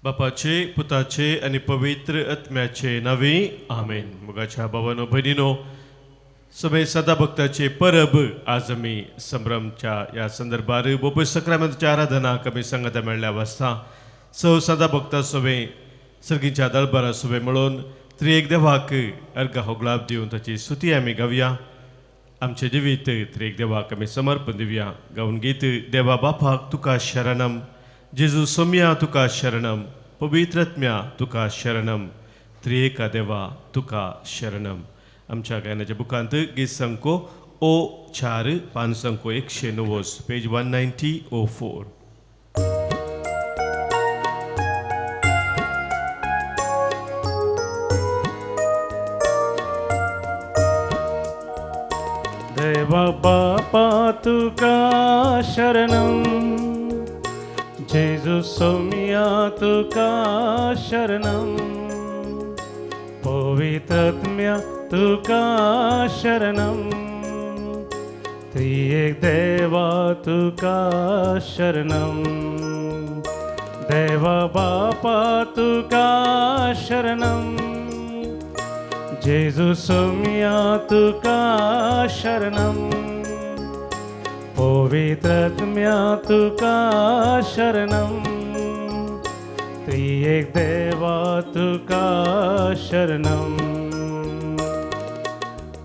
बापाचे पुताचे आनी पवित्र आत्म्याचे नांवे आमेन। मोगाच्या भावानो भयणीनो, सगळे सदा भक्ताचे परब आज आमी संभ्रमच्या ह्या संदर्भार बोपय सक्रामेंताच्या आराधनाक आमी सांगाता मेळ्ळ्या वासता सौ सदा भक्ता सवे सर्गीच्या दरबारा सवे मेळून त्रिएक देवाक अर्घा होगलाब दिवन ताची स्तुती आमी गावया। आमचे जिवीत त्रिएक देवाक आमी समर्पण दिवया। गावन गीत देवा बापाक तुका शरणम, जेजू सोम्या तुका शरणम, पवित्र आत्म्या तुका शरणम, त्रिएका देवा तुका शरणम। आमच्या गायनाच्या बुकांत गीत संको ओ 4 पान संको 190 पेज 190.04। देवा बापा तुका शरणम, जेजू सोम्या तुका शरणम, पवित्र आत्म्या तुका शरणम, त्रिएक देवा तुका शरणम। देवा बापा तुका शरणम, जेजू सोम्या तुका शरणम, पवित्र आत्म्या तुका शरणम, त्रिएक देवा तुका शरणम।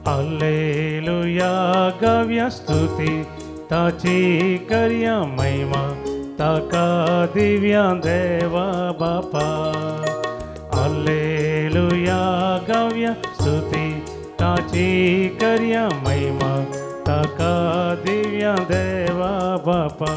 हालेलुया गाव्या स्तुती ताची करया महिमा, ताका दिव्या देवा बापा। हालेलुया गाव्या स्तुती ताची करया महिमा, ताका दिव्या देवा बापा।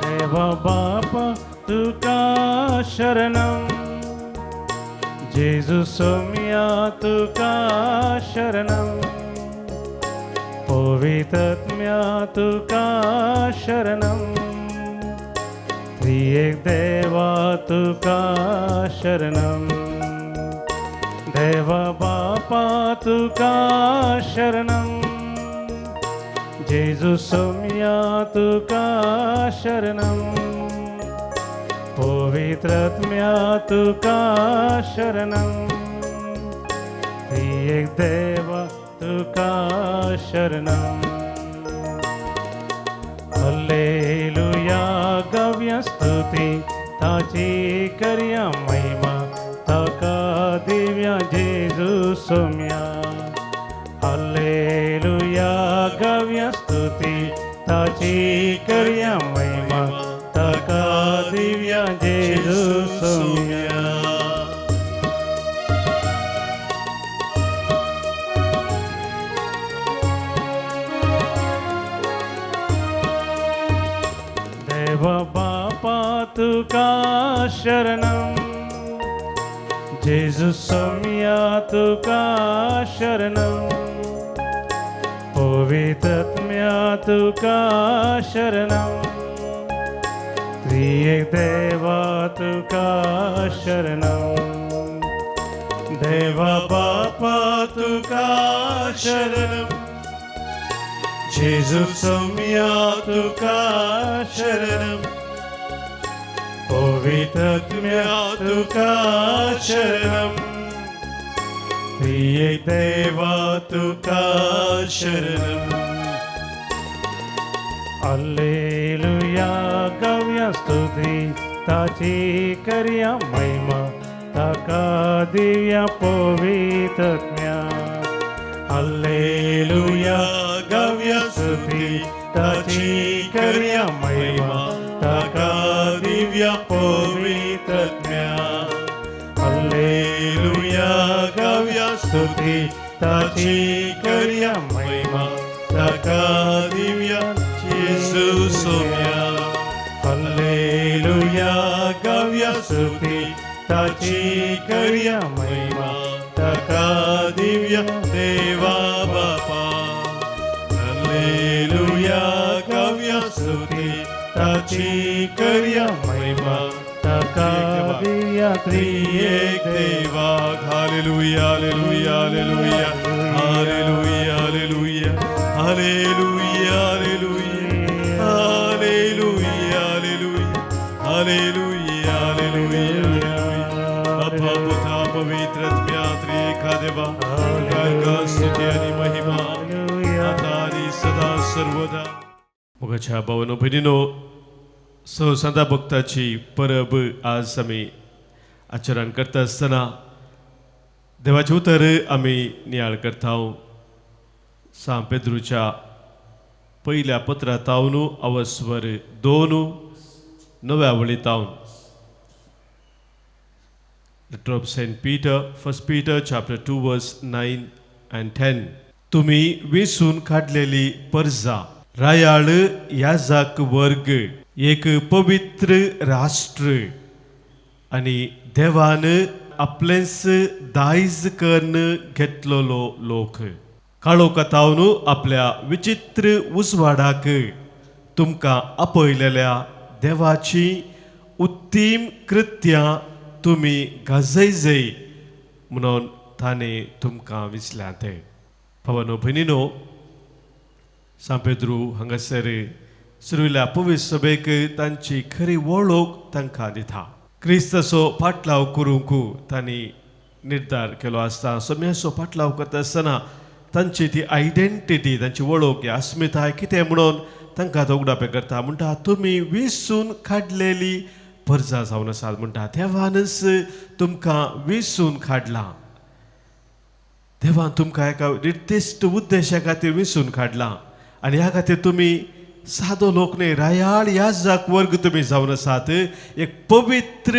देवा बापा तुका शरणम, जेजू सोम्या तुका शरणम, पवित्र आत्म्या तुका शरणम, त्रिएक देवा तुका शरणम। देवा बापा तुका शरणम, जेजू सोम्या तुका शरणम, पवित्र आत्म्या तुका शरणम, त्रिएक देवा तुका शरणम। हालेलुया गाव्या स्तुती ताची करया महिमा, ताका दिव्या जेजू सोम्या। हालेलुया गाव्या स्तुती ताची करया महिमा, ताका दिव्या जेजू सोम्या। देवा बापा तुका शरणम, जेजू सोम्या तुका शरणम, पवित्र आत्म्या तुका शरणम, त्रिएक देवा तुका शरणम। देवा बापा तुका शरणम, जेजू सोम्या तुका शरणम, पवित्र आत्म्या तुका शरणम, त्रिएक देवा तुका शरणम। हालेलुया गाव्या स्तुती ताची करया महिमा, ताका दिव्या पवित्र आत्म्या। हालेलुया गाव्या स्तुती ताची करया महिमा, ताका दिव्या पवित्र आत्म्या। हालेलुया गाव्या स्तुती ताची करया महिमा, ताका दिव्या जेजू सोम्या। हालेलुया गाव्या स्तुती ताची करया महिमा, ताका दिव्या देवा बापा। हालेलुया गाव्या स्तुती ताची करया महिमा ताका दिया त्रिएक देवाक. Hallelujah, hallelujah, hallelujah, hallelujah, hallelujah, hallelujah, hallelujah, hallelujah, hallelujah, hallelujah. बापा पुता पवित्र आत्म्या त्रिएका देवा, तुका स्तुती आणि महिमा आता आणि सदा सर्वदा. मोगाच्या भावानो भयणीनो, संता भक्ताची परब आज आमी आचरण करता आसतना देवाचें उतर आमी नियाळ करता. सांत पेद्रूच्या पयल्या पत्रांत अवस्वर 2 9व्या वळींत. Letter of Saint Peter, 1 Peter chapter 2 verse 9 and 10. तुम्ही वेसून काडलेली परजा, रायाळ याजक वर्ग, एक पवित्र राष्ट्र आनी देवान आपलेंच दायज करून घेतलेलो लोक, काळोखांत आपल्या विचित्र उजवाडाक तुमकां आपयलेल्या देवाची उत्तीम कृत्यां तुमी गाजयजय म्हणून ताणें तुमकां विसल्यात. भावानो भयणीनो, सांत पेद्रू हांगासर सुरवेल्या पवित्र सभेक तांची खरी वळख तांकां दिता. क्रिस्ताचो पाटलाव करूंक तांणी निर्धार केलो आसता. सम्याचो पाटलाव करता आसतना तांची ती आयडेंटिटी, तांची वळख, ही अस्मिताय कितें म्हणून तांकां तो उगडापें करता. म्हणटा तुमी विसून काडलेली परजा जावन आसात. म्हणटा देवानच तुमकां विसून काडलां. देवान तुमकां एका निर्दिश्ट उद्देशा खातीर विसून काडलां आनी ह्या खातीर तुमी सादो लोक न्हय, रायाळ याजक वर्ग तुमी जावन आसात, एक पवित्र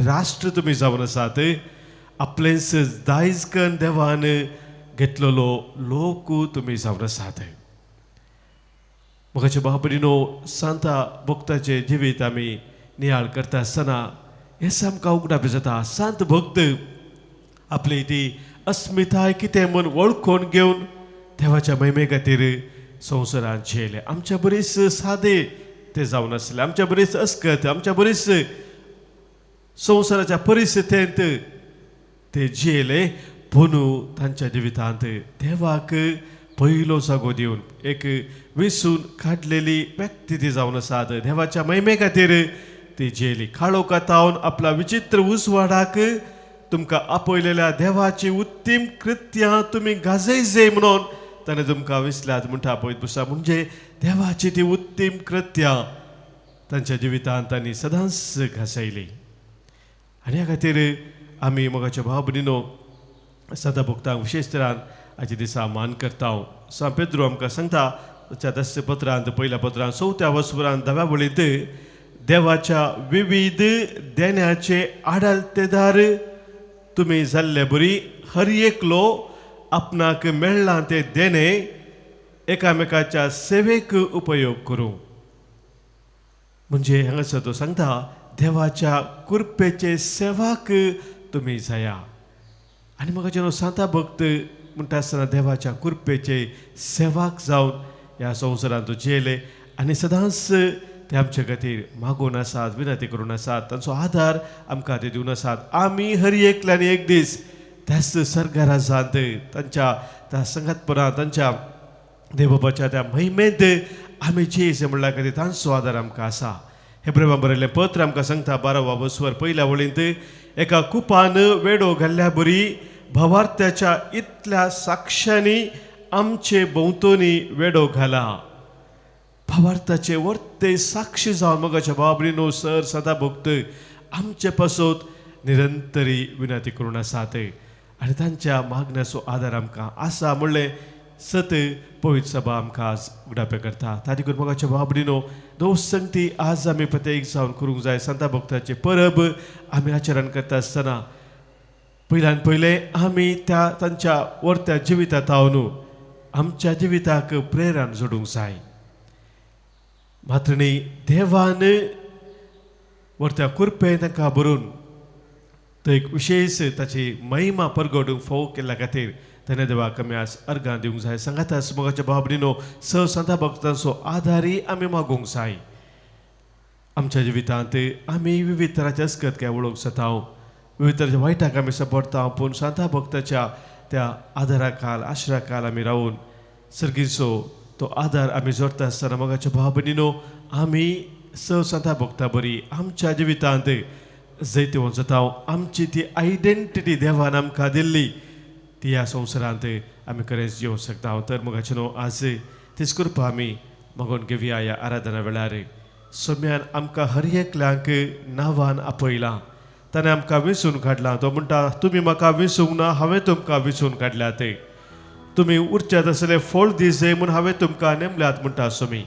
राष्ट्र तुमी जावन आसात, आपलेंच दायज करून देवान घेतलेलो लोक तुमी जावन आसात. मोगाचे भाव भयणीनो, सांता भक्ताचें जिवीत आमी नियाळ करता आसतना हें सामकां उगडापें जाता. सांत भक्त आपली ती अस्मिताय कितें म्हूण वळखून घेवन देवाच्या महिमे खातीर संवसारांत झेले. आमच्या बरीच सादे ते जावन आसले, आमच्या बरीच अस्कत, आमच्या बरीच संवसाराच्या परिस्थितींत ते जियेले, पूण तांच्या जिवितांत देवाक पयलो जागो दिवन एक विसून काडलेली व्यक्ती ती जावन आसात. देवाच्या महिमे खातीर ती जियेली. काळोखांत आपल्या विचित्र उजवाडाक तुमकां आपयलेल्या देवाची उत्तीम कृत्यां तुमी गाजयजय म्हणून ताणें तुमकां विसल्यात म्हणटा पळयत पुस्तक. म्हणजे देवाची ती उत्तीम कृत्यां तांच्या जिवितांत तांणी सदांच घासयली. आनी ह्या खातीर आमी मोगाच्या भाव भयणीनो सदां भक्तांक विशेश तरान आयच्या दिसा मान करता. सांत पेद्रू आमकां सांगता ताच्या दसऱ्या पत्रांत, पयल्या पत्रांत 4थ्या वसपुरांत 10व्या वळींत, देवाच्या विविध देण्याचे आडलतेदार तुमी जाल्ले बरी हर एकलो आपणाक मेळ्ळां तें देणें एकामेकाच्या सेवेक उपयोग करूं. म्हणजे हांगासर तो सांगता देवाच्या कृपेचे सेवाक तुमी जाया. आनी म्हाका जेन्ना सांता भक्त म्हणटा आसतना देवाच्या कृपेचे सेवाक जावन ह्या संवसारांत जियेले आनी सदांच ते आमचे खातीर मागून आसात, विनंती करून आसात, तांचो आदार आमकां ते दिवन आसात. आमी हर एकल्यान एक दीस त्याच सरकाराजांत तांच्या त्या संगतपणांत तांच्या देवबापाच्या त्या महिमेंत आमी जियेचे म्हणल्या खातीर तांचो आदार आमकां आसा. हेब्रेवां बरयल्लें पत्र आमकां सांगता 12वा वस्वर 1ल्या वळींत, एका कुपान वेडो घाल्ल्या बरी भावार्थ्याच्या इतल्या साक्षांनी आमचे भोंवतणी वेडो घाला. भावार्थाचे वर्ते साक्षी जावन मोगाच्या बाबरीनो सर सदां भक्त आमचे पासत निरंतरी विनंती करून आसात आनी तांच्या मागण्याचो आदार आमकां आसा म्हणलें सत पवित्र सभा आमकां आज उगडापें करता. ताजे करून मोगाच्या बाबरीनो दोस्त संगती आज आमी प्रत्येक जावन करूंक जाय. सांता भक्ताचे परब आमी आचरण करता आसतना पयल्यान पयलें आमी त्या तांच्या वर्त्या जिवितांत न्हू आमच्या जिविताक प्रेरण जोडूंक जाय. मात्र न्ही देवान वर्त्या कृपेन तांकां भरून तो एक विशेश ताची महिमा परगडूंक फोव केल्ल्या खातीर ताणें देवाक आमी आज अर्गां दिवंक जाय. सांगाताच मोगाच्या भाव भयणीनो स सांता भक्तांचो आदारी आमी मागूंक जाय. आमच्या जिवितांत आमी विविध तरांचे अस्कत काय वळोवंक जाता, विविध तरांच्या वायटाक आमी सपडटा, पूण सांता भक्ताच्या त्या आदारा खाल आश्रा खाल आमी रावून सर्गीचो तो आदार आमी जोडटा आसतना मोगाच्या भाव भयणीनो आमी स सांता भक्ता बरी आमच्या जिवितांत जैतिवंत जाता. आमची ती आयडेंटिटी देवान आमकां दिल्ली ती ह्या संवसारांत आमी खरेंच येवंक शकता. तर मोगाचे न्हू आज तीच कृपा आमी मागून घेवया. ह्या आराधना वेळार सोम्यान आमकां हर एकल्यांक नांवान आपयलां, ताणें आमकां विसून काडलां. तो म्हणटा, तुमी म्हाका विसूंक ना, हांवें तुमकां विसून काडल्यात. तुमी उरच्यात आसले फळ दिसय म्हूण हांवें तुमकां नेमल्यात म्हणटा सोमी.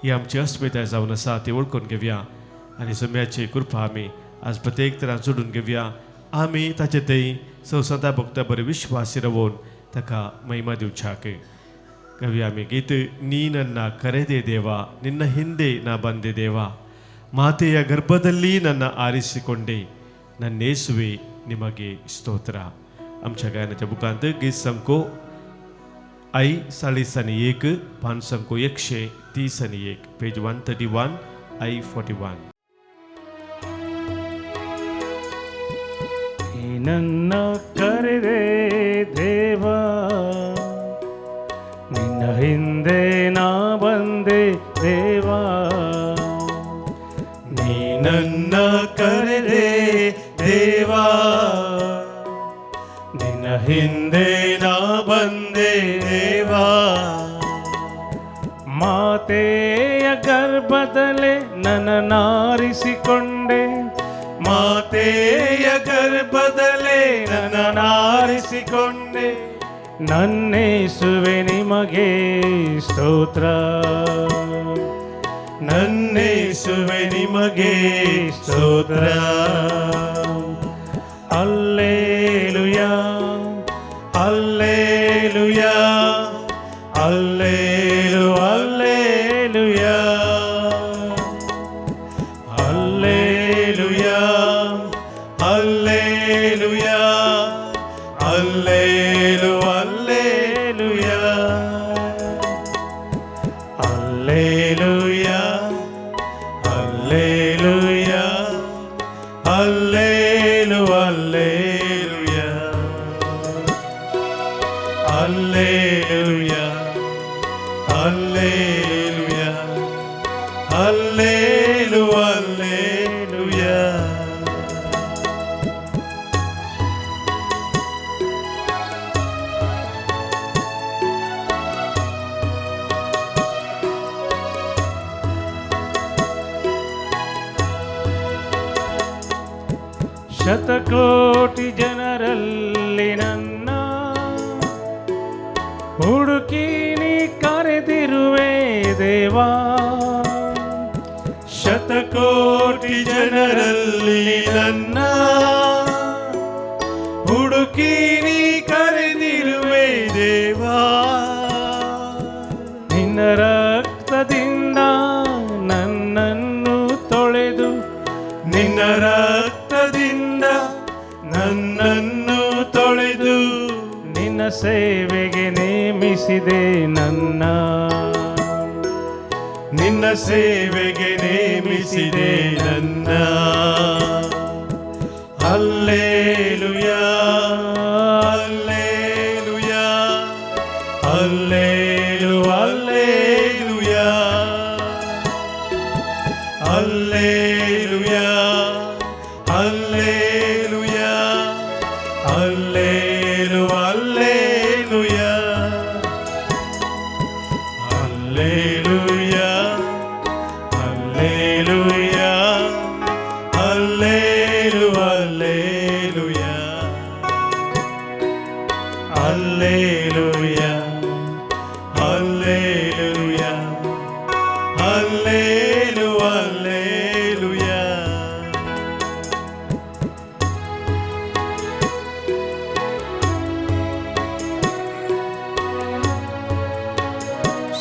ही आमची अस्मिताय जावन आसा, ती वळखून घेवया आनी सोम्याची कृपा आमी आज प्रत्येक तरान जोडून घेवया. आमी ताचे थंय संवसार भक्ता बरे विश्वासी रावून ताका महिमा दिवच्याक गावया आमी गीत. ನೀ ನನ್ನ ಕರೆದೆ ದೇವ, ನಿನ್ನ ಹಿಂದೆ ನಾ ಬಂದೆ ದೇವ, ಮಾತೆಯ ಗರ್ಭದಲ್ಲಿ ನನ್ನ ಆರಿಸಿಕೊಂಡೆ, ನನ್ನೇಸುವೆ ನಿಮಗೆ ಸ್ತೋತ್ರ. आमच्या गायनाच्या बुकांत गीत संको I 41, पान संको 131, पेज 131, I 41. ನೀ ನನ್ನ ಕರೆದೆ ದೇವ, ನಿನ್ನ ಹಿಂದೆ ನಾ ಬಂದೆ ದೇವ. ನೀ ನನ್ನ ಕರೆದೆ ದೇವಾ, ನಿನ್ನ ಹಿಂದೆ ನಾ ಬಂದೆ ದೇವಾ. ಮಾತೆಯ ಗರ್ಭದಲ್ಲೇ ನನ್ನನ್ನಾರಿಸಿಕೊಂಡೆ, ಮಾತೆಯ ಗರ್ಭದಲ್ಲೇ ನನ್ನನ್ನಾರಿಸಿಕೊಂಡೆ, ನನ್ನೇಸುವೆ ನಿಮಗೆ ಸ್ತೋತ್ರ, ನನ್ನೇಸುವೆ ನಿಮಗೆ ಸ್ತೋತ್ರ. ಅಲ್ಲೇಲುಯಾ, ಅಲ್ಲೇಲುಯಾ, ಅಲ್ಲೇಲು ಅಲ್ಲೇಲುಯಾ, ಅಲ್ಲೇಲುಯಾ, ಅಲ್ಲೇಲುಯಾ, ಅಲ್ಲೇಲು ಅಲ್ಲೇಲುಯಾ, ಅಲ್ಲೇಲುಯಾ, ಅಲ್ಲೇಲುಯಾ, ಅಲ್ಲೇಲು ಅಲ್ಲೇಲುಯಾ, ಅಲ್ಲೇಲುಯಾ, ಅಲ್ಲೇಲುಯಾ, ಅಲ್ಲೇಲು ಅಲ್ಲೇಲುಯಾ. ಶತಕೋಟಿ ಜನರಲ್ಲಿ ನನ್ನ ಹುಡುಕಿ ನೀ ಕರೆದಿರುವೆ ದೇವಾ, ಶತಕೋಟಿ ಜನರಲ್ಲಿ ನನ್ನ ಹುಡುಕಿ ನೀ ಕರೆದಿರುವೆ ದೇವಾ, ನಿನ್ನ ರಕ್ತದಿಂದ ನನ್ನನ್ನು ತೊಳೆದು, ನಿನ್ನ ರಕ್ತದಿಂದ ನನ್ನನ್ನು ತೊಳೆದು, ನಿನ್ನ ಸೇವೆಗೆ ನೇಮಿಸಿದೆ ನನ್ನ, ನಿನ್ನ ಸೇವೆಗೆ ನೇಮಿಸಿದೆ ನನ್ನ. ಅಲ್ಲೇಲುಯಾ, ಅಲ್ಲೇಲುಯಾ, ಅಲ್ಲೇಲು ಅಲ್ಲೇಲುಯಾ, ಅಲ್ಲೇಲುಯಾ, ಅಲ್ಲೇಲುಯಾ, ಅಲ್ಲೇಲು ಅಲ್ಲೇಲುಯಾ, ಅಲ್ಲೇಲುಯಾ, ಅಲ್ಲೇಲುಯಾ, ಅಲ್ಲೇಲು ಅಲ್ಲೇಲುಯಾ, ಅಲ್ಲೇಲುಯಾ, ಅಲ್ಲೇಲುಯಾ, ಅಲ್ಲೇಲು ಅಲ್ಲೇಲುಯಾ.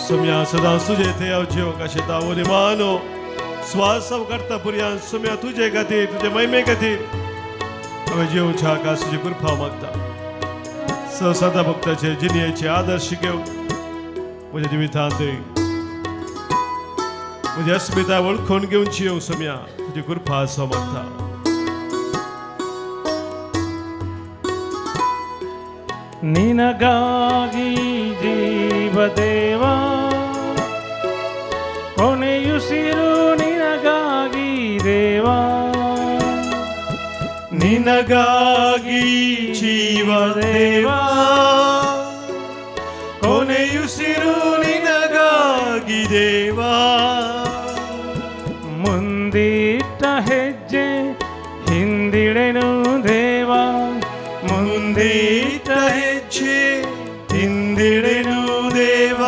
सुम्या सदां तुजे थंय हांव जिवंक आशिता वरी मानो श्वास हांव काडटा पुरयान सुम्या तुजे खातीर, तुजे महिमे खातीर हांवें जिवच्या आकाश तुजी कृपा मागता. सदा भक्ताचे जिणेचे आदर्श घेवन म्हज्या जिवितांत म्हजी अस्मिताय वळखून घेवची येवं सोम्या, तुजी कृपा आसो मागता. ನಿನಗಾಗಿ ಜೀವದೇವ, ಕೊನೆಯುಸಿರು ನಿನಗಾಗಿ ದೇವ. ನಿನಗಾಗಿ ಜೀವ ದೇವ, ಕೊನೆಯುಸಿರು ನಿನಗಾಗಿ ದೇವ. ಮುಂದಿಟ್ಟ ಹೆಜ್ಜೆ ಹಿಂದಿಡೆನು ದೇವ, ಮುಂದಿಟ್ಟ ಹೆಜ್ಜೆ ಹಿಂದಿಡೆನು ದೇವ.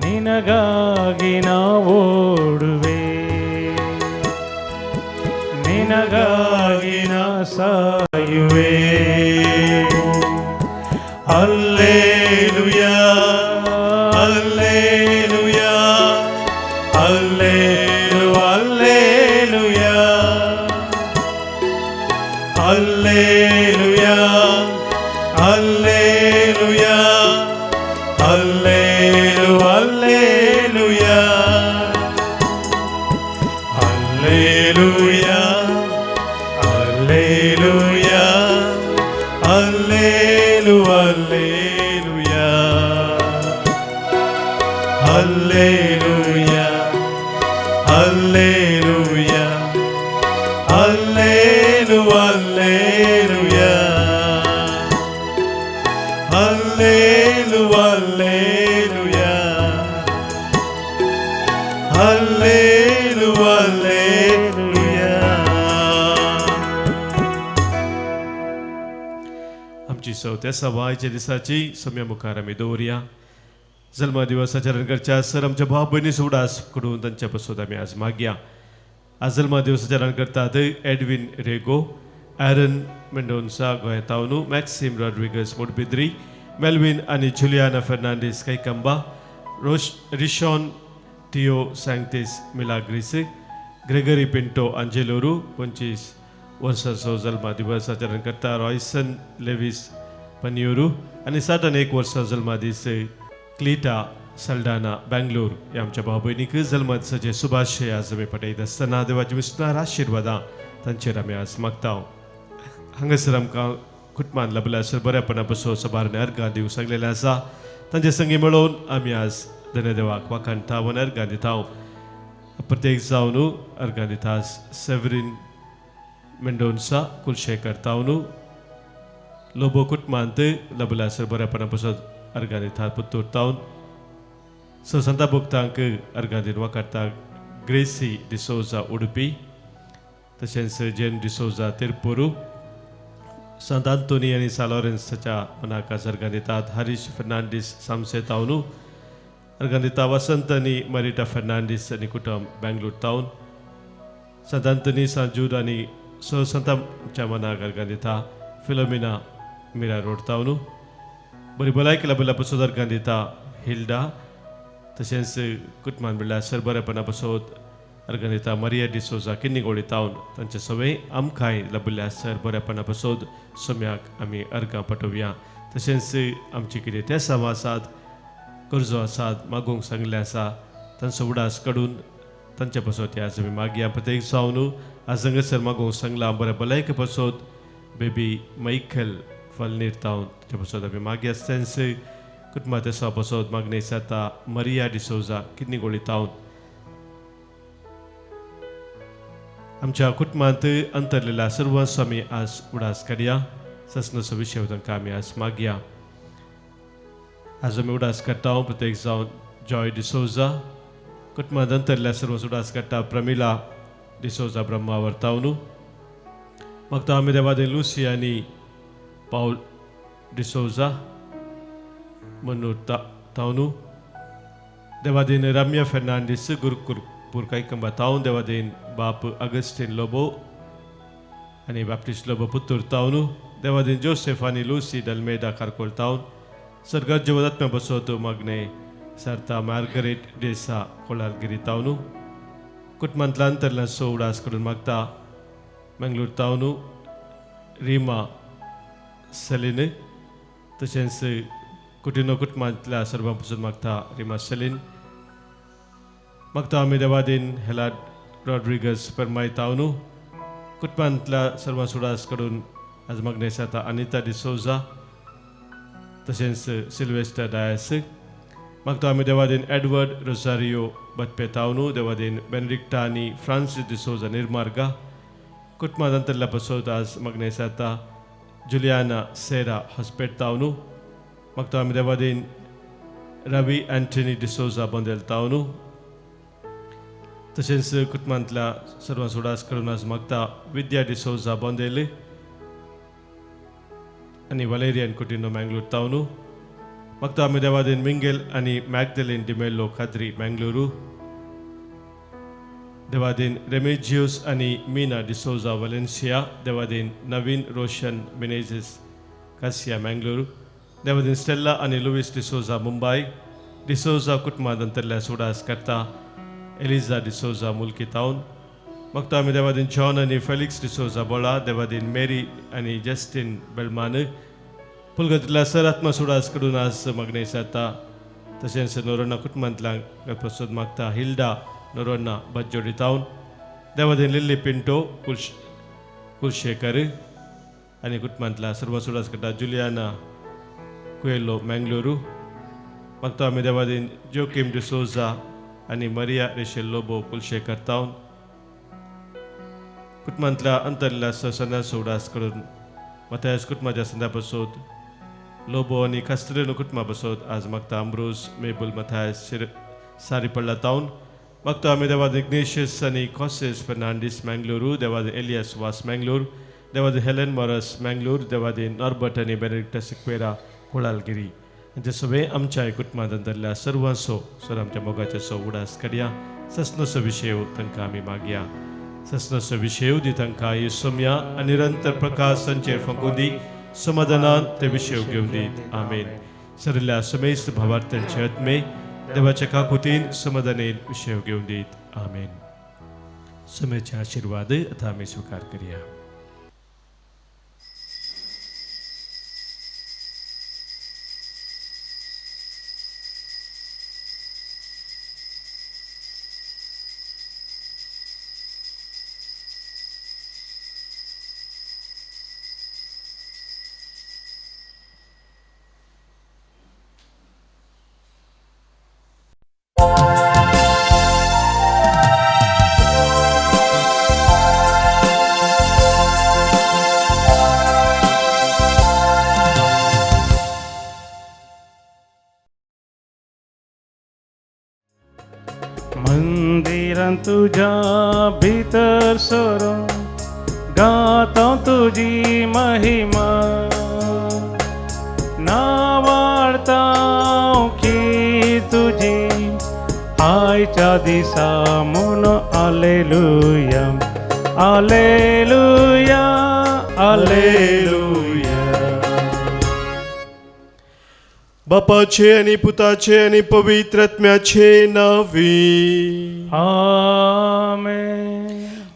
ನಿನಗಾಗಿ ನಾವೋಡುವೆ, ನಿನಗಾಗಿ ನಾ ಸಾಯುವೆ. Alleluia, alleluia, ಅಲ್ಲೇಲು alleluia, alleluia, alleluia, ಅಲ್ಲೇಲು alleluia, alleluia, alleluia, ಅಲ್ಲೇಲು alleluia, alleluia, alleluia, ಅಲ್ಲೇಲು alleluia, ಅಲ್ಲೇಲು alleluia, ಅಲ್ಲೇಲು alleluia. आमची चवथ्या सवायच्या दिसाची सम्या मुखार आमी दवरया. जल्मा दिवस आचरण करच्या सर आमच्या भाव भयणी उडास कडून तांच्या पसत आमी आज मागया. आज जल्मा दिवस आचरण करतात एडविन रेगो, एरन मेंडोन्सा गोंयांतावनू, मॅक्सिम रॉड्रिगस मोडबिद्री, मेल्विन आनी जुलियाना फेर्नांडीस कैकंबा, रोश रिशॉन टियो सँक्तीस मिलाग्रीस, ग्रेगरी पिंटो अंजेलोरू 25 वर्साचो जल्मा दिवस आचरण करता रॉयसन लेवीस पनियोरू आनी 61 वर्सां जल्मा दीस क्लिटा सल्डाना बेंगलोर. ह्या आमच्या भाव भयणीक जल्मा दिसाचे शुभाशय आज आमी पठयत आसतना देवाची विस्तार आशिर्वादां तांचेर आमी आज मागता. हांगासर आमकां कुटुंबान लाभल्या सर बऱ्यापणा बसो सबार अर्गां दिवंक सांगलेलें आसा. तांचे संगी मेळोवन आमी आज धन्यदेवाक वाखाणता वन अर्गां दिता. प्रत्येक जावन अर्गां दिता सेवरीन मेंडोन्सा कुलशेखर तावनू, लोबो कुटुंबांत लबला सर बऱ्यापणा बसत अर्गां दिता पुत्तूर तावन. स संता भक्तांक अर्गां दिवन वाखाणता ग्रेसी डिसोजा उडुपी, तशेंच जेन डिसोजा तिरपुरू. संत आंतोनी आनी सालोरेन्साच्या मनाक अर्गां दितात हरीश फर्नांडीस सामसे तावनू. अर्गां दिता वसंत आनी मरिटा फर्नांडीस आनी कुटुंब बेंगलोर तावन. संत आंतोनी सांजूर आनी स संतांच्या मनाक अर्गां दिता फिलोमिना मिरा रोड तावनू. बरी भलायकी लाभिल्ल्या पसत अर्गां दिता हिल्डा, तशेंच कुटुंबान म्हणल्यार सर बरेपणा पसत अर्गां दिता मरिया डिसोजा किन्नीगोळी तावन. तांचे सवय आमकांय लाभिल्ल्या सर बरेपणा पसत सोम्याक आमी अर्गां पटोवया. तशेंच आमची कितें ते सामा आसात, गरजो आसात, मागूंक सांगलें आसा, तांचो उडास काडून तांचे पसत आज आमी मागया. प्रत्येक जावन आज हांगासर मागूंक सांगलां बरें भलायके पसत बेबी मैखल फलनीर तावन ताचे पसत आमी मागया. तशेंच कुटुंबा तेसा पसत मागणी जाता मरिया डिसोजा किन्नीगोळी तावन. आमच्या कुटुंबांत अंतरलेल्या सर्वांचो आमी आज उडास काडया. ससनसो विशय तांकां आमी आज मागया. आज आमी उडास काडटा प्रत्येक जावन जॉय डिसोजा, कुटुंबांत अंतरल्या सर्वांचो उडास काडटा प्रमिला डिसोजा ब्रह्मा वर्तावनू. मागता आमी देवादे लुसी आनी पावल डिसोजा मनूर तावनू. देवादीन रम्या फेर्नांडीस गुरुकुरपूर कैकंबा तावन. देवादीन बाप अगस्टीन लोबो आनी बाप्टिस्ट लोबो पुत्तूर तावनू. देवादीन जोसेफ आनी लुसी डल्मेदा कारकोल तावन. सर्गात जिवदात्म्या बसोत मागणे सारता मार्गरेट डेसा कोळालगिरी तावनू. कुटुंबांतल्या अंतरल्या सो उडास करून मागता मंगलोर तावनू रिमा सेलीन, तशेंच कुटिनो कुटुंबांतल्या सर्वां पसून मागता रिमा सेलीन. मागता आमी देवादीन हेला रॉड्रिगस परमायतावनू कुटुंबांतल्या सर्व सुडास कडून आज मागणें जाता अनिता डिसोजा तशेंच सिल्वेस्टर डायस. मागता आमी देवादीन एडवर्ड रोजारियो बतपेतावनू, देवादीन बेनेडिक्टा आनी फ्रांसीस डिसोजा निर्मार्गा. कुटुंबांत अंतरल्या पसोत आज मागणें जाता जुलियाना सेरा हॉस्पेट तावनू. मागता आमी देवादीन रवी अँटनी डिसोजा बोंदेल तावनू. तशेंच कुटुंबांतल्या सर्व सुडास कडून आज मागता विद्या डिसोजा बोंदेल आनी वलेरियन कुटिनो मँगलोर तावनू. मागता आमी देवादीन मिंगेल आनी मॅगदलीन डिमेल्लो खाद्री मँगलुरू. देवादीन रेमेजियोस आनी मीना डिसोजा वलेन्सिया. देवादीन नवीन रोशन मिनेझिस कासिया मँगलुरू. देवादीन स्टेल्ला आनी लुईस डिसोजा मुंबय. डिसोजा कुटुंबांत अंतरल्या सुडास करता एलिजा डिसोजा मुल्की तावन. मागता आमी देवादीन जॉन आनी फेलिक्स डिसोजा बोळा. देवादीन मेरी आनी जस्टीन बेलमान. पुलगतीतल्या सर आत्मा सुडास कडून आज मागणें जाता. तशेंच नोरोना कुटुंबांतल्या प्रसाद मागता हिल्डा नोरोना बज्जोडी तावन. देवादीन लिल्ली पिंटो कुलशेकर आनी कुटुंबांतल्या सर्व सुडास करता जुलियाना कुएलो मँगलुरू. मागता आमी देवादीन जोकीम डिसोजा आनी मरिया रेशेल लोबो कुलशेकर तावन. कुटुंबांतल्या अंतरल्या संध्या सुडास कडून मथायस कुटुंबाच्या संध्या बसोत लोबो आनी कास्त्रेनो कुटुंबा बसोत आज मागता अम्ब्रोज मेबल मथायस शिर सारी पडला तावन. मागता आमी देवाद इग्नेशियस आनी कॉसेस फर्नांडीस मँगलुरू. देवाद एलियास वास मँगलोर. देवाद हेलन मॉरस मँगलोर. देवादीन नॉर्बर्ट आनी बेनेडिक्टा सिक्वेरा कोळालगिरी. ते सगळे आमच्या कुटुंबांत अंतरल्या सर्वांचो सर आमच्या मोगाचे सो उडास करया. ससनसो विशय तांकां आमी मागया. ससनसो विशय दी तांकां सोम्या आनी निरंतर प्रकाश संचेर फंकूं दी. समाधानान ते विशय घेवन दीत. आमेन. सरिल्ल्या समेस्त भावार्थ्यांचे आत्मे देवाच्या काकुतीन समाधानेन विशय घेवन दीत. आमेन. समेचे आशिर्वाद आतां आमी स्विकार करया. मंदिरान तुज्या भितर सरून गाता तुजी महिमा, नावाडता की तुजी आयच्या दिसा म्हूण. आलेलुया आलेलुया आलेलुया. बापाचे आनी पुताचे आनी पवित्र आत्म्याचे नावी. आमेन.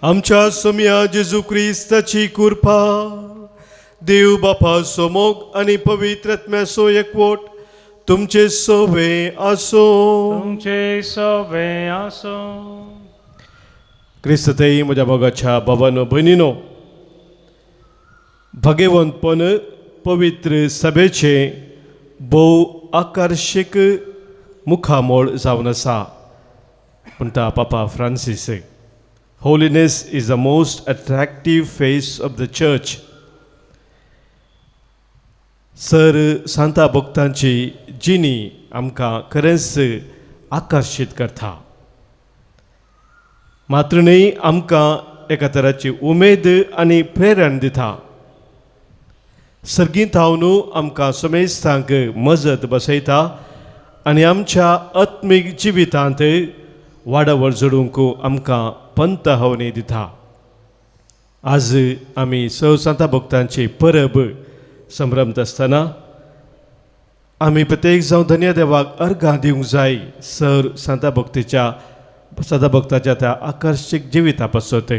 आमच्या सोम्या जेजू क्रिस्ताची कृपा, देव बापाचो मोग आनी पवित्र आत्म्याचो एकवट तुमचे सोवे आसो. तुमचे सोवे आसो. क्रिस्ततई म्हज्या मोगाच्या बाबानो भयणीनो, भगेवंतपण पवित्र सभेचें भोव आकर्शीक मुखामोळ जावन आसा म्हणटा पापा Francis. Holiness is the most attractive face of the church. Sir Santa भक्तांची जिणी आमकां खरेंच आकर्शीत करता. मात्र न्हय, आमकां एका तराची उमेद आनी प्रेरण दिता. सर्गींत हांव आमकां समेस्तांक मजत बसयता आनी आमच्या आत्मीक जिवितांत वाडावळ जोडूंक आमकां पंत हवनी दिता. आज आमी स सांता भक्तांची परब संभ्रमत आसतना आमी प्रत्येक जावं धन्य देवाक अर्घां दिवंक जाय सर सांता भक्तीच्या सांता भक्ताच्या त्या आकर्शीक जिविता पासत.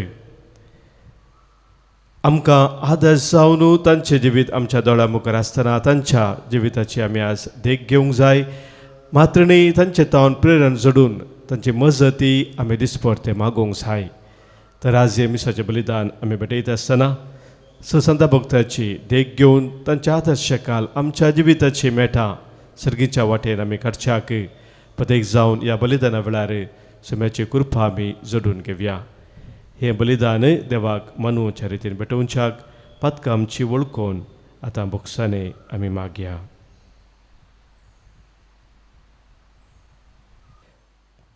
आमकां आदर्श जावन तांचें जिवीत आमच्या दोळ्या मुखार आसतना तांच्या जिविताची आमी आज देख घेवंक जाय. मात्र न्ही, तांचे तावन प्रेरण जोडून तांची मजती आमी दिसपडते मागूंक जाय. तर आज हें मिसाचें बलिदान आमी भेटयता आसतना संता भक्ताची देख घेवन तांच्या आदर्श काल आमच्या जिविताची मेटां सर्गीच्या वाटेन आमी काडच्याक पदेक जावन ह्या बलिदाना वेळार सुम्याची कृपा आमी जोडून घेवया. हें बलिदान देवाक मनोवच्या रितीन भेटोवच्याक पातकां आमची वळखून आतां बोक्सांनी आमी मागया.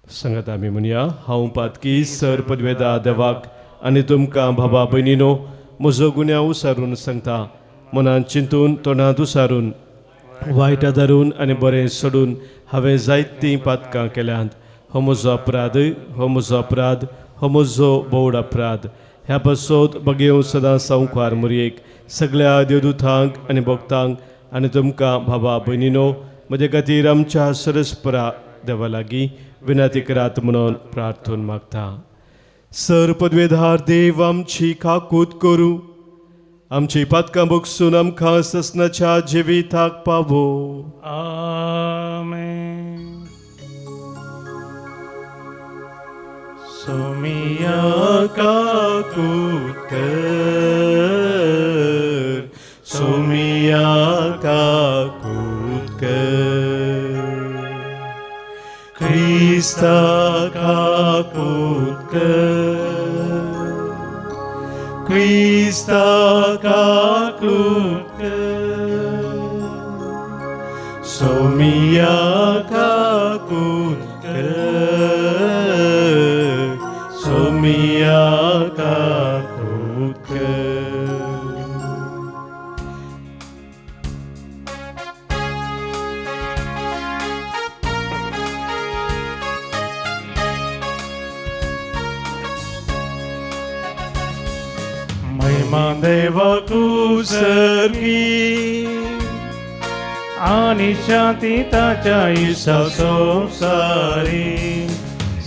सांगात आमी म्हणया, हांव पातकी सर पदवेदा देवाक आनी तुमकां भावा भयणीनो म्हजो गुन्यांव उसारून सांगता. मनान चिंतून तोंडांत उसारून वायट धरून आनी बरें सोडून हांवें जायतीं पातकां केल्यांत. हो म्हजो अपराध, हो म्हजो अपराध, हो म्हजो बोवड अपराध. ह्या पासत बगेव सदां संवकार मुरयेक सगळ्या देवदूतांक आनी भक्तांक आनी तुमकां भावा भयणीनो म्हजे खातीर आमच्या सरस्परा देवा लागीं विनंती करात म्हणून प्रार्थून मागता. सर पदवेधार देव आमची काकूत करूं, आमची पातकां बगसून आमकां ससनाच्या जिविताक पावो. आमेन. सोमिया काकूत कर, सोमिया काकूत कर, क्रिस्ता काकूत कर, क्रिस्ता काकूत कर, सोमिया काकूत कर, सोमिया काकूत कर. महिमा देवाकू सर्गी आणि शांती ताच्या इसा संसारी.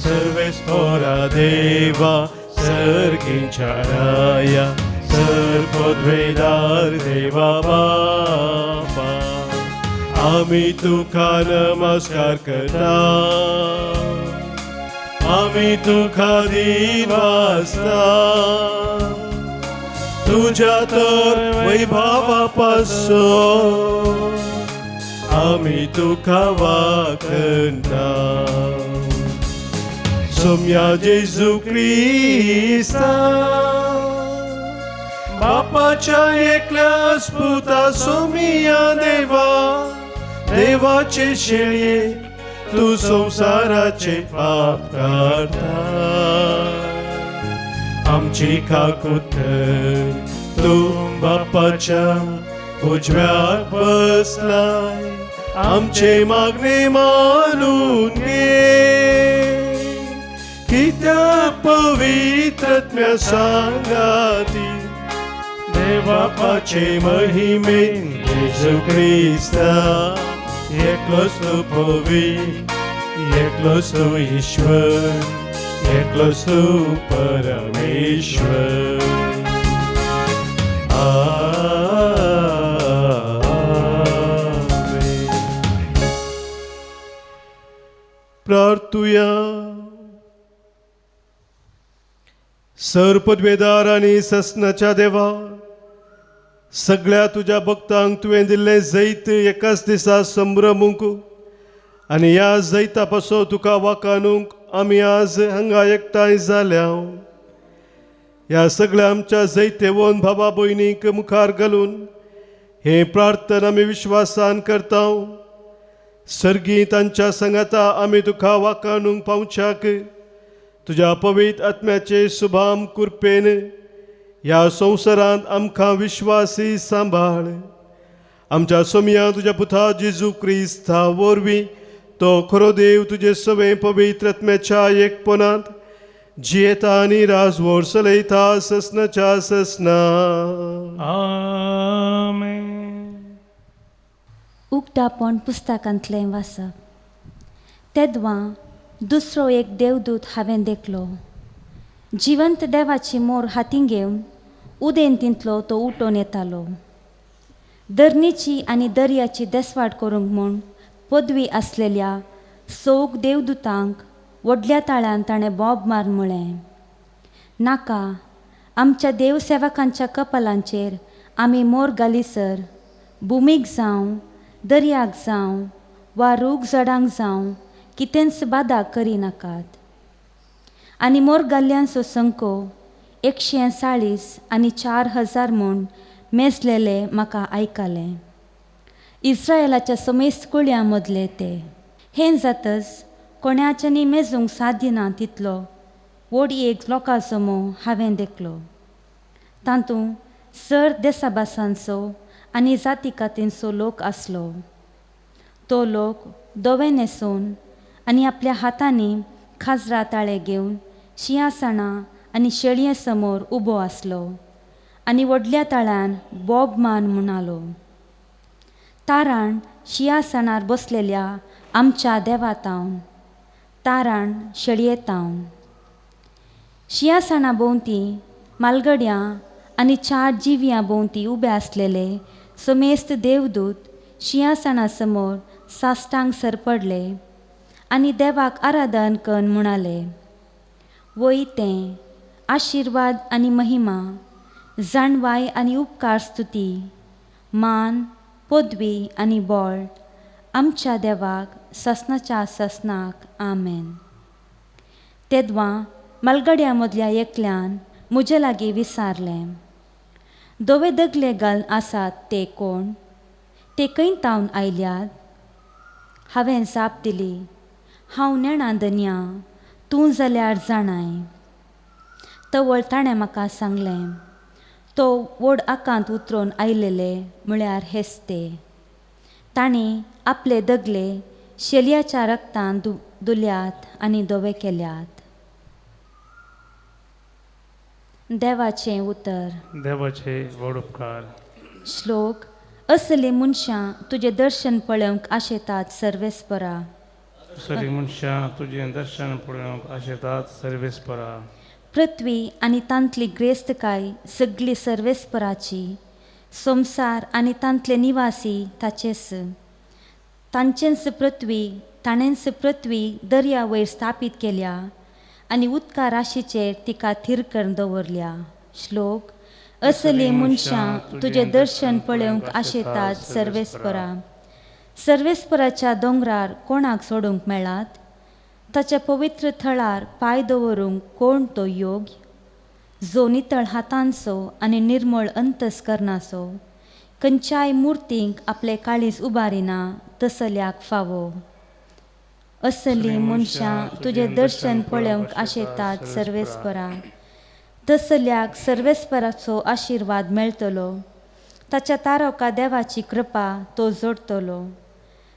सर्वेस्पोरा देवा सर्गींच्या राया सर्पद्वेदार देवा बापा आमी तुका नमस्कार करता, आमी तुका दिवासता. तुझ्या तर वैभवापासून आमी तुका वाखणता. सोम्या जेजू क्रिस्ता बापाच्या एकल्याच पुता सोमिया देवा देवाचे शेळये तूं संवसाराचे पाप काडटा. आमची काकूत कर, तूं बापाच्या उजव्याक बसलाय, आमचे मागणे मानून घे. कित्याक पवित्रत्म्या सांगाती देवापाचे महिमेन जेजू क्रिस्ता एकलोच तूं पवित्र, एकलोच तूं ईश्वर, एकलोच तूं परमेश्वर. आमेन. प्रार्थुया. सर पदवेदार आनी ससनाच्या देवा सगळ्या तुज्या भक्तांक तुवें दिल्लें जैत एकाच दिसा संभ्रमूंक आनी ह्या जैता पासून तुका वाखाणूंक आमी आज हांगा एकठांय जाल्या. ह्या सगळ्या आमच्या जैतेवन भावा भयणींक मुखार घालून हे प्रार्थना आमी विश्वासान करता. सर्गी तांच्या सांगाता आमी तुका वाखाणूंक पावच्याक तुज्या पवित्र आत्म्याचे सुभाम कृपेन ह्या संवसारांत आमकां विश्वासी सांबाळ. आमच्या सोमया तुज्या पुता जेजू क्रिस्ता वरवीं तो खरो देव तुजे सवे पवित्र आत्म्याच्या एकपणांत जियेता आनी राजवड चलयता ससनाच्या ससना. आमेन. उक्तापण पुस्तकांतलें वाचप. तेदवां दुसरो एक देवदूत हांवें देखलो, जिवंत देवाची मोर हातीं घेवन उदेंतींतलो तो उठोन येतालो. धरणीची आनी दर्याची देसवाड करूंक म्हूण पदवी आसलेल्या सोग देवदूतांक व्हडल्या ताळ्यान ताणें बोब मार म्हळें, नाका आमच्या देवसेवकांच्या कपालांचेर आमी मोर घालीसर भुमीक जावं दर्याक जावं वा रूख झाडांक जावं कितेंच बादा करिनाकात. आनी मोर घाल्ल्यांचो संको 140 आनी 4000 म्हूण मेजलेले म्हाका आयकलें. इस्रायलाच्या समेस्त कुळयां मदले ते. हें जातच कोणाच्यानी मेजूंक साध्य ना तितलो व्हड एक लोकां जमो हांवें देखलो. तातूंत सर देसाभासांचो आनी जाती कातींचो लोक आसलो. तो लोक धवे न्हेसून आनी आपल्या हातांनी खाजरा ताळे घेवन शिंयासणां आनी शेळये समोर उबो आसलो आनी व्हडल्या ताळ्यान बोब मान म्हणालो, ताराण शिंयासणार बसलेल्या आमच्या देवातावन, ताराण शेळयेतावन. शिंयासणा भोंवती मालगड्यां आनी 4 जिव्यां भोंवती उबे आसलेले समेस्त देवदूत शिंयासणा समोर साश्टांग सरपडले आनी देवाक आराधन करून म्हणाले, वय तें आशिर्वाद आनी महिमा, जाणवाय आनी उपकार स्तुती, मान, पदवी आनी बळ आमच्या देवाक ससनाच्या ससनाक. आमेन. तेदवां मालगड्यां मदल्या एकल्यान म्हजे लागीं विचारलें, धवे दगले घालून आसात ते कोण? ते खंय तावन आयल्यात? हांवें जाप दिली, हांव नेणा धनया, तूं जाल्यार जाणाय. तवळ ताणें म्हाका सांगलें, तो व्हड आकांत उतरून आयलेले म्हळ्यार हेच ते. तांणी आपले दगले शेलयाच्या रक्तान धुल्यात आनी धवे केल्यात. देवाचें उतर. देवाचे व्हड उपकार. श्लोक. असली मनशां तुजें दर्शन पळोवंक आशेतात सर्वेस्परा. असली मनशां तुजें दर्शन पळोवंक आशेतात सर्वेस्परा. पृथ्वी आनी तांतली ग्रेस्तकाय सगली सर्वेस्पराची, संवसार आनी तांतले निवासी ताचेच. तांचेंच पृथ्वी ताणेंच पृथ्वी दर्या वयर स्थापीत केल्या आनी उदका राशीचेर तिका थीर करून दवरल्या. श्लोक. असली मनशां तुजें दर्शन पळोवंक आशेतात सर्वेस्परा. सर्वेस्पराच्या दोंगरार कोणाक सोडूंक मेळात? ताच्या पवित्र थळार पांय दवरूंक कोण तो योग्य? जो नितळ हातांचो आनी निर्मळ अंतस्करणाचो, खंयच्याय मुर्तींक आपले काळीज उबारिना तसल्याक फावो. असली मनशां तुजें दर्शन पळोवंक आशेतात सर्वेस्परा. तसल्याक सर्वेस्पराचो आशिर्वाद मेळटलो, ताच्या तारवका देवाची कृपा तो जोडटलो.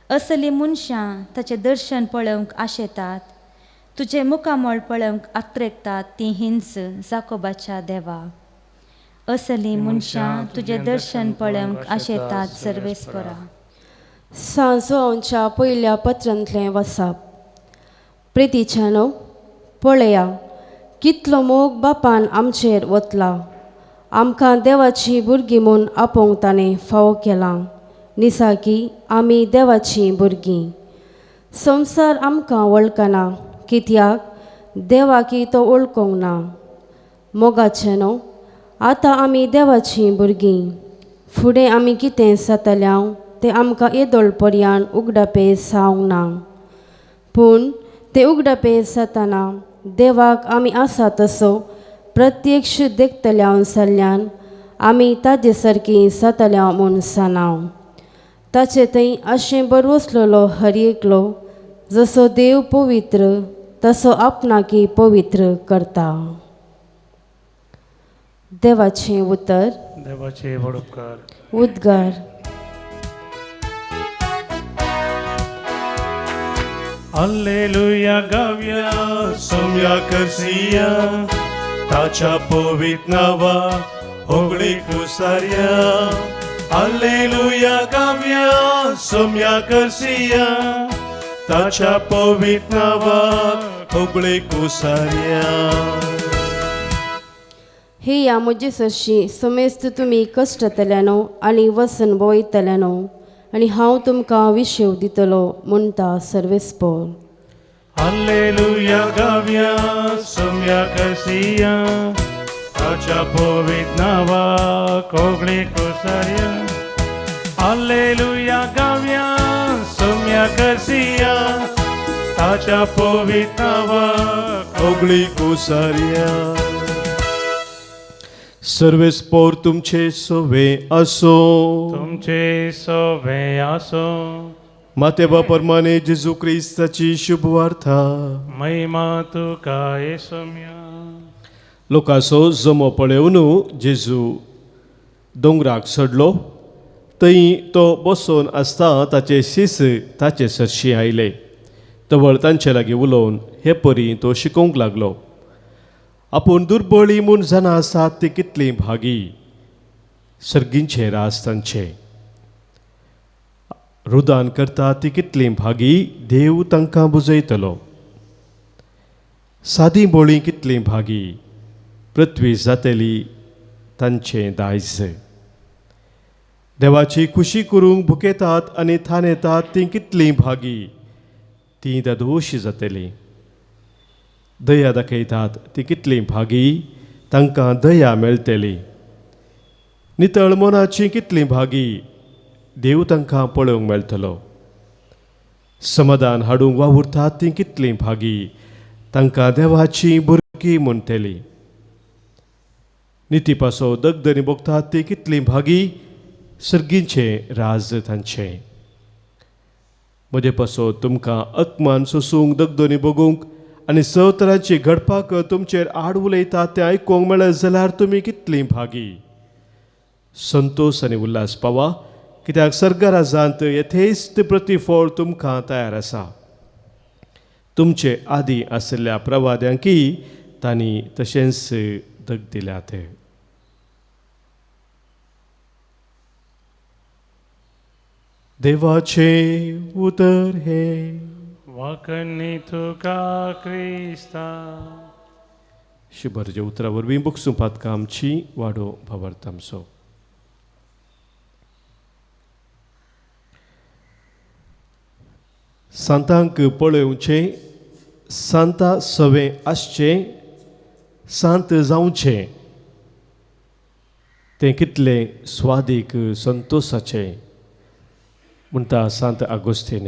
असली मनशां ताचें दर्शन पळोवंक आशेतात, तुजें मुखामळ पळोवंक आत्रेकतात ती हिंस जाकोबाच्या देवा. असली मनशां तुजें दर्शन पळोवंक आशेतात सर्वेस्परा. सांजोवच्या पयल्या पत्रांतलें वसाप. प्रितीच्यानो, पळया कितलो मोग बापान आमचेर वतला. आमकां देवाची भुरगीं म्हूण आपोवंक ताणें फावो केलां. निसाकी आमी देवाचीं भुरगीं. संवसार आमकां वळखना, कित्याक देवाकी तो वळखूंक ना. मोगाचें न्हू, आतां आमी देवाचीं भुरगीं. फुडें आमी कितें जातल्या तें आमकां येदोळ पर्यान उगडापे जावंक ना, पूण तें उगडापे जातना देवाक आमी आसा तसो प्रत्यक्ष देखतल्या जाल्ल्यान आमी ताजे सारकी जातल्या म्हूण जाणाव. ताचे थंय अशें बरवसलेलो हर एकलो जसो देव पवित्र तसो आपणाकी पवित्र करता. देवाचें उतर. देवाचे व्हड उपकार. उद्गार. हालेलुया गावया सोम्या करसिया, ताच्या पवित्र नांवा होगळी कुसार्या. हालेलुया गावया सोम्या करसिया, ताच्या पवित्र नांवा होगळी कुसार्या. हे या म्हजे सरशी समेस्त तुमी कश्टतल्यानो आनी वसन भोंवयतल्यानो, आनी हांव तुमकां विशेव दितलो म्हणटा सर्वेस्पोर. हालेलुया गावया सोम्या करसिया ताच्या पवित्र नांवा कोगळी कोसरया. हालेलुया गावया सोम्या करसिया ताच्या पवित्र नांवा कोगळी कोसरया. सर्वेस्पोर तुमचे सोवे असो. तुमचे सोवे आसो. मातेबा परमाने जेजू क्रिस्ताची शुभवार्ता. महिमा तुका हे सोम्या. लोकांचो जमो पळोवन जेजू दोंगराक चडलो. थंय तो बसून आसता ताचे शीस ताचे सरशी आयले. तवळ तांचे लागीं उलोवन हे परी तो शिकोवंक लागलो. आपूण दुर्बळी म्हूण जाणां आसात ती कितली भागी, सर्गींचे राज तांचे. रुदान करता ती कितली भागी, देव तांकां बुजयतलो. सादी बोळी कितली भागी, पृथ्वी जातली तांचें दायज. देवाची खुशी करूंक भुकेतात आनी थानेतात तीं कितलीं भागी, तीं दादोशी जातलीं. दया दाखयतात तीं कितलीं भागी, तांकां दया मेळटली. नितळ मनाची कितलीं भागी, देव तांकां पळोवंक मेळटलो. समाधान हाडूंक वावुरतात तीं कितलीं भागी, तांकां देवाची भुरगीं म्हणटली. निती पासो दगदनी भोगतात ती कितलीं भागी, सर्गींचें राज तांचें. म्हजे पासो तुमकां अपमान सोसूंक, दगदनी भोगूंक आनी सवतरांची घडपाक तुमचेर आड उलयतात तें आयकूंक मेळत जाल्यार तुमी कितलीं भागी. संतोश आनी उल्हास पावा, कित्याक सर्गराजांत यथेस्त प्रतिफळ तुमकां तयार आसा. तुमचे आदी आशिल्ल्या प्रवाद्यांकी तांणी तशेंच दग दिल्यात. देवाचें उतर हें. वाकणी तुका क्रिस्ता. शुभरच्या उतरा वरवीं बुकसूं पातकां आमची वाडो भावार्थ आमचो. सांतांक पळोवचें, सांता सवें आसचें, सांत जावचें, तें कितलें स्वादीक संतोसाचें म्हणटा सांत आगोस्तीन.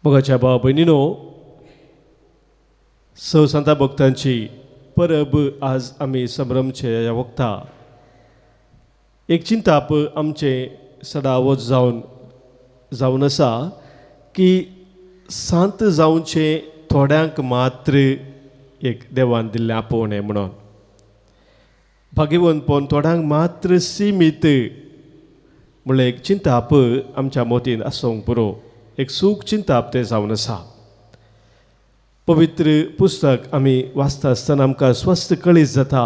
मोगाच्या भाव भयणीनो, स सांता भक्तांची परब आज आमी संभ्रमचे ह्या वखता. एक चिंताप आमचें सदावत जावन जावन आसा की सांत जावचें थोड्यांक मात्र एक देवान दिल्लें आपोवणें म्हणून, भाग्यवंतपण थोड्यांक मात्र सिमीत म्हणल्यार एक चिंताप आमच्या मोतीन आसूंक पुरो, एक सूख चिंताप तें जावन आसा. पवित्र पुस्तक आमी वाचता आसतना आमकां स्वस्थ कळीत जाता,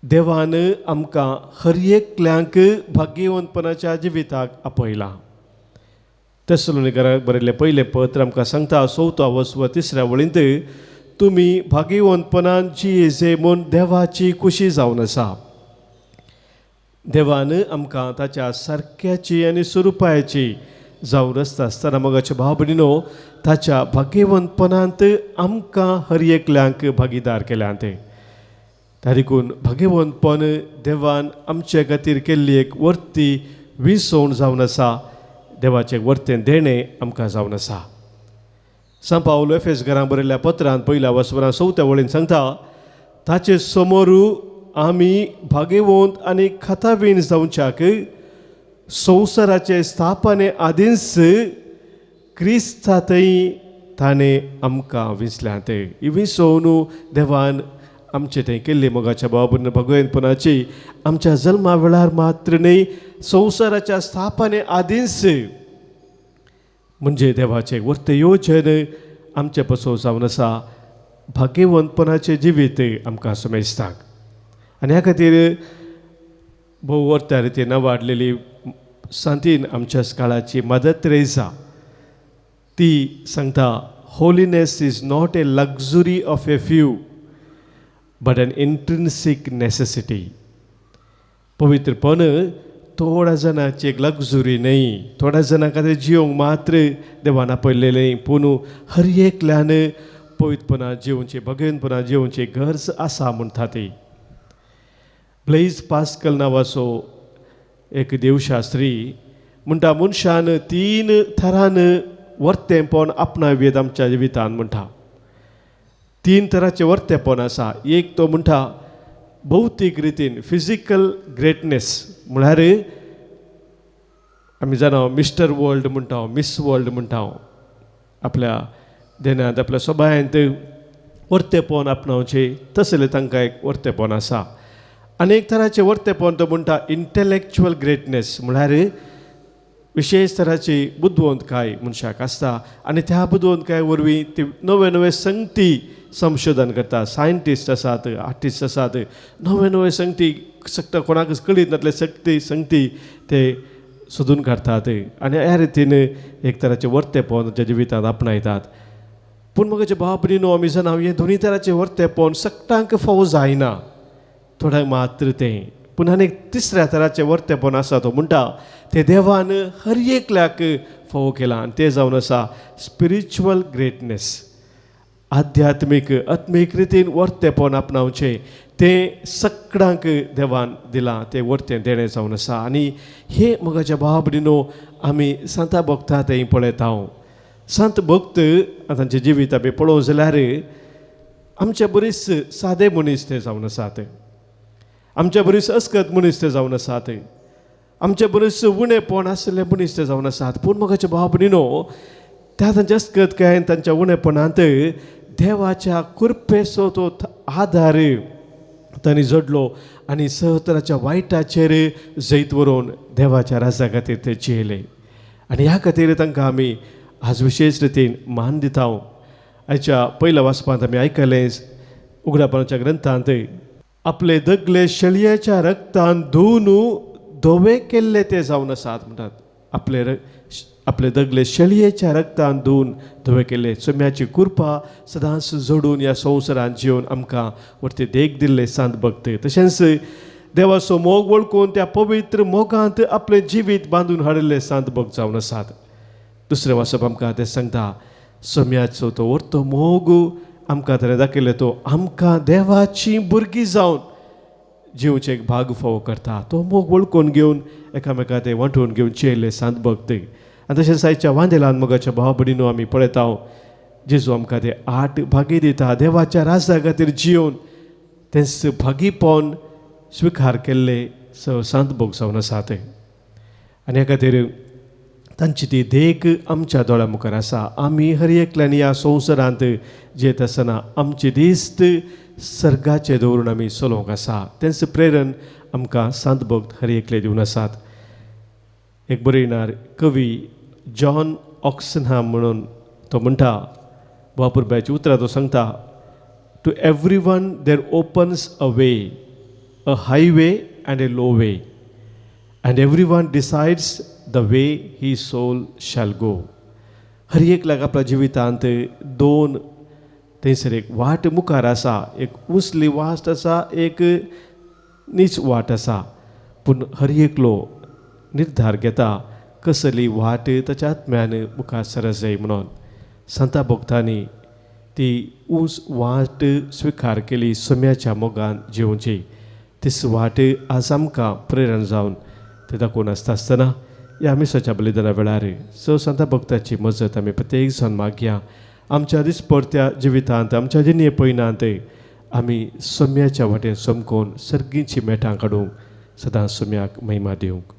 देवान आमकां हर एकल्यांक भाग्यवंतपणाच्या जिविताक आपयलां. तेसलोनीकराक बरयल्लें पयलें पत्र आमकां सांगता चवथो वसव तिसऱ्या वळींत, तुमी भाग्यवंतपणान जियेजे म्हूण देवाची खुशी जावन आसा. देवान आमकां ताच्या सारक्याची आनी स्वरुपायाची जावन आसता आसतना मोगाच्या भाव भयणीनो, ताच्या भाग्यवंतपणांत आमकां हर एकल्यांक भागीदार केल्यात. देखून भाग्यवंतपण देवान आमचे खातीर केल्ली एक वर्ती विसवण जावन आसा, देवाचें वर्तें देणें आमकां जावन आसा. सांत पावल एफेस घरांत बरयल्ल्या पत्रांत पयल्या वसवरां चवथ्या वळीन सांगता, ताचे समोर आमी भाग्यवंत आनी खातावीण जावच्याक संवसाराचे स्थापने आदींच क्रिस्ता थंय ताणें आमकां विसल्यात. ही विसवण देवान आमचे थंय केल्ली मोगाच्या भाव भगवंतपणाची आमच्या जल्मा वेळार मात्र न्हय, संवसाराच्या स्थापने आदींच, म्हणजे देवाचें वर्त योजन आमचें पसो जावन आसा भाग्यवंतपणाचें जिवीत आमकां समेजता. आनी ह्या खातीर भोव वर्त्या रितीन वाडलेली सांतीन आमच्या काळाची मदर तेरेझा ती सांगता, holiness is not a luxury of a few but an intrinsic necessity. पवित्रपण थोड्या जाणांची एक लक्झुरी न्हय, थोड्या जाणां खातीर जिवंक मात्र देवान आपयलें न्हय, पूण हर एकल्यान पवित्रपणान जिवची, भगवंतपणान जिवची गरज आसा म्हणटा ती. ब्लेज पास्कल नांवाचो एक देवशास्त्री म्हणटा, मनशान 3 थरान वर्तेंपण आपणावयेत आमच्या जिवितान म्हणटा. 3 तरांचें वर्तेंपण आसा. एक तो म्हणटा भौतीक रितीन फिजिकल ग्रेटनेस, म्हळ्यार आमी जाणा मिस्टर वर्ल्ड म्हणटा, मिस वर्ल्ड म्हणटा, आपल्या देण्यांत आपल्या सभायांत वर्तेपण आपणावचें तसलें तांकां एक वर्तेपण आसा. आनी एक तराचें वर्तेपण तो म्हणटा इंटलेक्चुअल ग्रेटनेस, म्हळ्यार विशेश तराची बुदवंतकाय मनशाक आसता आनी त्या बुदवंतकाय वरवीं ती नवे नवे संगती संशोधन करता. सायंटिस्ट आसात, आर्टिस्ट आसात, नवे नवे संगती सगळ्या कोणाक कळीत नासले शक्ती संगती ते सोदून काडटात आनी ह्या रितीन एक तराचें वर्तेपण तांच्या जिवितांत आपणायतात. पूण म्हजे बाब न्हू आमी जाणा हें दोनूय तराचें वर्तेपण सगळ्यांक फावो जायना, थोड्यांक मात्र तें. पूण आनी तिसऱ्या तराचें वर्तेपण आसा तो म्हणटा तें देवान हर एकल्याक फावो केलां आनी तें जावन आसा स्पिरिच्युअल ग्रेटनेस, आध्यात्मीक आत्मीक रितीन वर्तेपण आपणावचें तें सगळ्यांक देवान दिलां, तें वर्तें देणें जावन आसा. आनी हे म्हज्या बाब न्हू आमी संता भक्ता तें पळयता. संत भक्त तांचें जिवीत आमी पळोवंक जाल्यार आमचे बरीच सादे मनीस ते जावन आसात, आमचे बरीच अस्कत मनीस ते जावन आसात, आमचे बरीच उणेपण आशिल्ले मनीस ते जावन आसात. पूण म्हज्या बाब न्हू त्या तांच्या अस्कतकायेन तांच्या उणेपणांत देवाच्या कृपेचो तो आदार तांणी जोडलो आनी सहतराच्या वायटाचेर जैत व्हरून देवाच्या राजा खातीर ते जियेले. आनी ह्या खातीर तांकां आमी आज विशेश रितीन मान दिता. आयच्या पयल्या वाचपांत आमी आयकलें उगडापणाच्या ग्रंथांत आपले दगले शेळयेच्या रक्तान धुवन धवे केल्ले ते जावन आसात म्हणटात. आपले दगले शेळयेच्या रक्तान धुवन धवे केल्ले, चोम्याची कृपा सदांच जोडून ह्या संवसारांत जिवन आमकां वरती देख दिल्ले सांत भक्त. तशेंच देवाचो मोग वळखून त्या पवित्र मोगांत आपलें जिवीत बांदून हाडिल्ले सांत भक्त जावन आसात. दुसरें वाचप आमकां तें सांगता सोम्याचो तो वरतो मोग आमकां ताणें दाखयलो, तो आमकां देवाची भुरगीं जावन जिवचें एक भाग फावो करता. तो मोग वळखून घेवन एकामेका ते वांटून घेवन चेयले सांत भक्त. आनी तशेंच आयच्या वांदेलान मोगाच्या भाव भयणीनो आमी पळयता जेजू आमकां ते 8 भागी दिता. देवाच्या राजा खातीर जिवन तेंच भागीपण स्विकार केल्ले सांत भोग जावन आसात. आनी ह्या खातीर तांची ती देख आमच्या दोळ्या मुखार आसा. आमी हर एकल्यान ह्या संवसारांत जियेत आसतना आमची दिस्त सर्गाचें दवरून आमी चलोवंक आसा. तेंच प्रेरण आमकां सांत भक्त हर एकले दिवन आसात. एक बरयणार कवी जॉन ऑक्सनहाम म्हणून तो म्हणटा, बापुरबायची उतरां तो सांगता, to every one there opens a way, a highway and a low way, and every one decides the way his soul shall go. हर एकल्याक आपल्या जिवितांत 2 थंयसर एक वाट मुखार आसा, एक उंचली वाट आसा, एक नीच वाट आसा. पूण हर एकलो निर्धार घेता कसली वाट ताच्या आत्म्यान मुखार सरत जाय म्हणून. संता भक्तांनी ती ऊंच वाट स्विकार केली सोम्याच्या मोगान जिवची. तीच वाट आज आमकां प्रेरण जावन ते दाखोवन आसता आसतना ह्या मिसाच्या बलिदाना वेळार स संता भक्ताची मजत आमी प्रत्येक जाण मागया. आमच्या दिसपडत्या जिवितांत आमच्या जिणे पयनांत आमी सोम्याच्या वाटेन समकोन सर्गीची मेठां काडूंक सदां सोम्याक महिमा दिवंक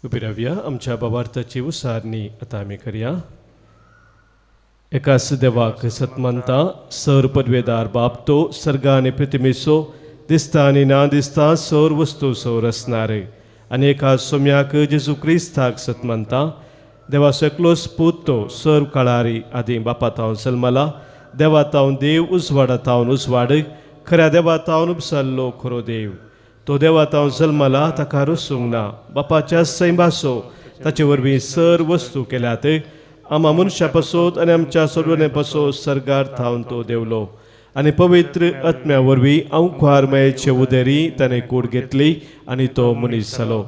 उबी रावया. आमच्या बाबार्थाची उसारणी आतां आमी करया. एकाच देवाक सतमानता, सर पदवेदार बाप तो सर्गा आनी प्रतिमेचो दिसता आनी ना दिसता सर वस्तू सर असणारे आनी एका सोम्याक जेजू क्रिस्ताक सतमानता, देवाचो एकलोच पूत तो सर काळारी आदी बापा तावन जल्मला, देवा तावन देव, उजवाडा तावन उजवाड, खऱ्या देवा तावन उपसल्लो खरो देव, तो देवा तावन जल्मला, ताका रुसूंक ना, बापाच्या सैमाचो ताचे वरवीं सर वस्तू केल्यात, आमा मनशा पासत आनी आमच्या सोडवणे पासत सर्गार थावन तो देवलो. आनी पवित्र आत्म्या वरवीं अंकुर मायेचे उदेरी ताणें कूड घेतली आनी तो मनीस जालो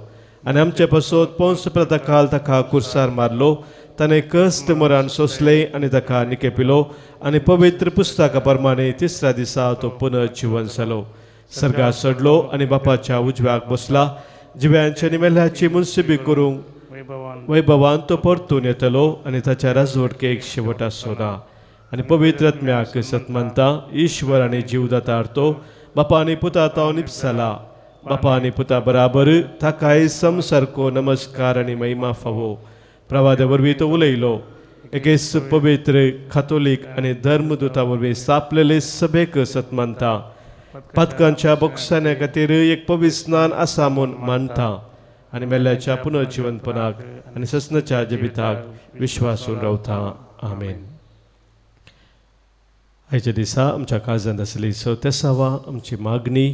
आनी आमचे पासत पोंस काल ताका कुर्सार मारलो. ताणें कश्ट मरण सोंसलें आनी ताका निकेपिलो आनी पवित्र पुस्तका प्रमाणे तिसऱ्या दिसा तो पुनर्जिवन जालो. सर्गार चडलो आनी बापाच्या उजव्याक बसला. जिव्यांच्या आनी मेल्ल्याची मुनसिबी करूंक वैभवान तो परतून येतलो आनी ताच्या राजवटकेक शेवट आसचो ना. आनी पवित्र आत्म्याक सतमानता ईश्वर आनी जीवदाता तो बापा आनी पुता तो निपसला. बापा आनी पुता बराबर ताकाय समसारको नमस्कार आनी महिमा फावो. प्रवादा वरवीं तो उलयलो. एकेच पवित्र खातोलीक आनी धर्मदूता वरवीं स्थापलेले सभेक सतमानता. पातकांच्या बोक्साण्या खातीर एक पवित्र स्नान आसा म्हूण मानता आनी मेल्ल्याच्या पुनर्जिवनपणाक आनी ससनाच्या जिविताक विश्वासून रावता. आमेन. आयच्या दिसा आमच्या काळजांत आसली सवतेसावा आमची मागणी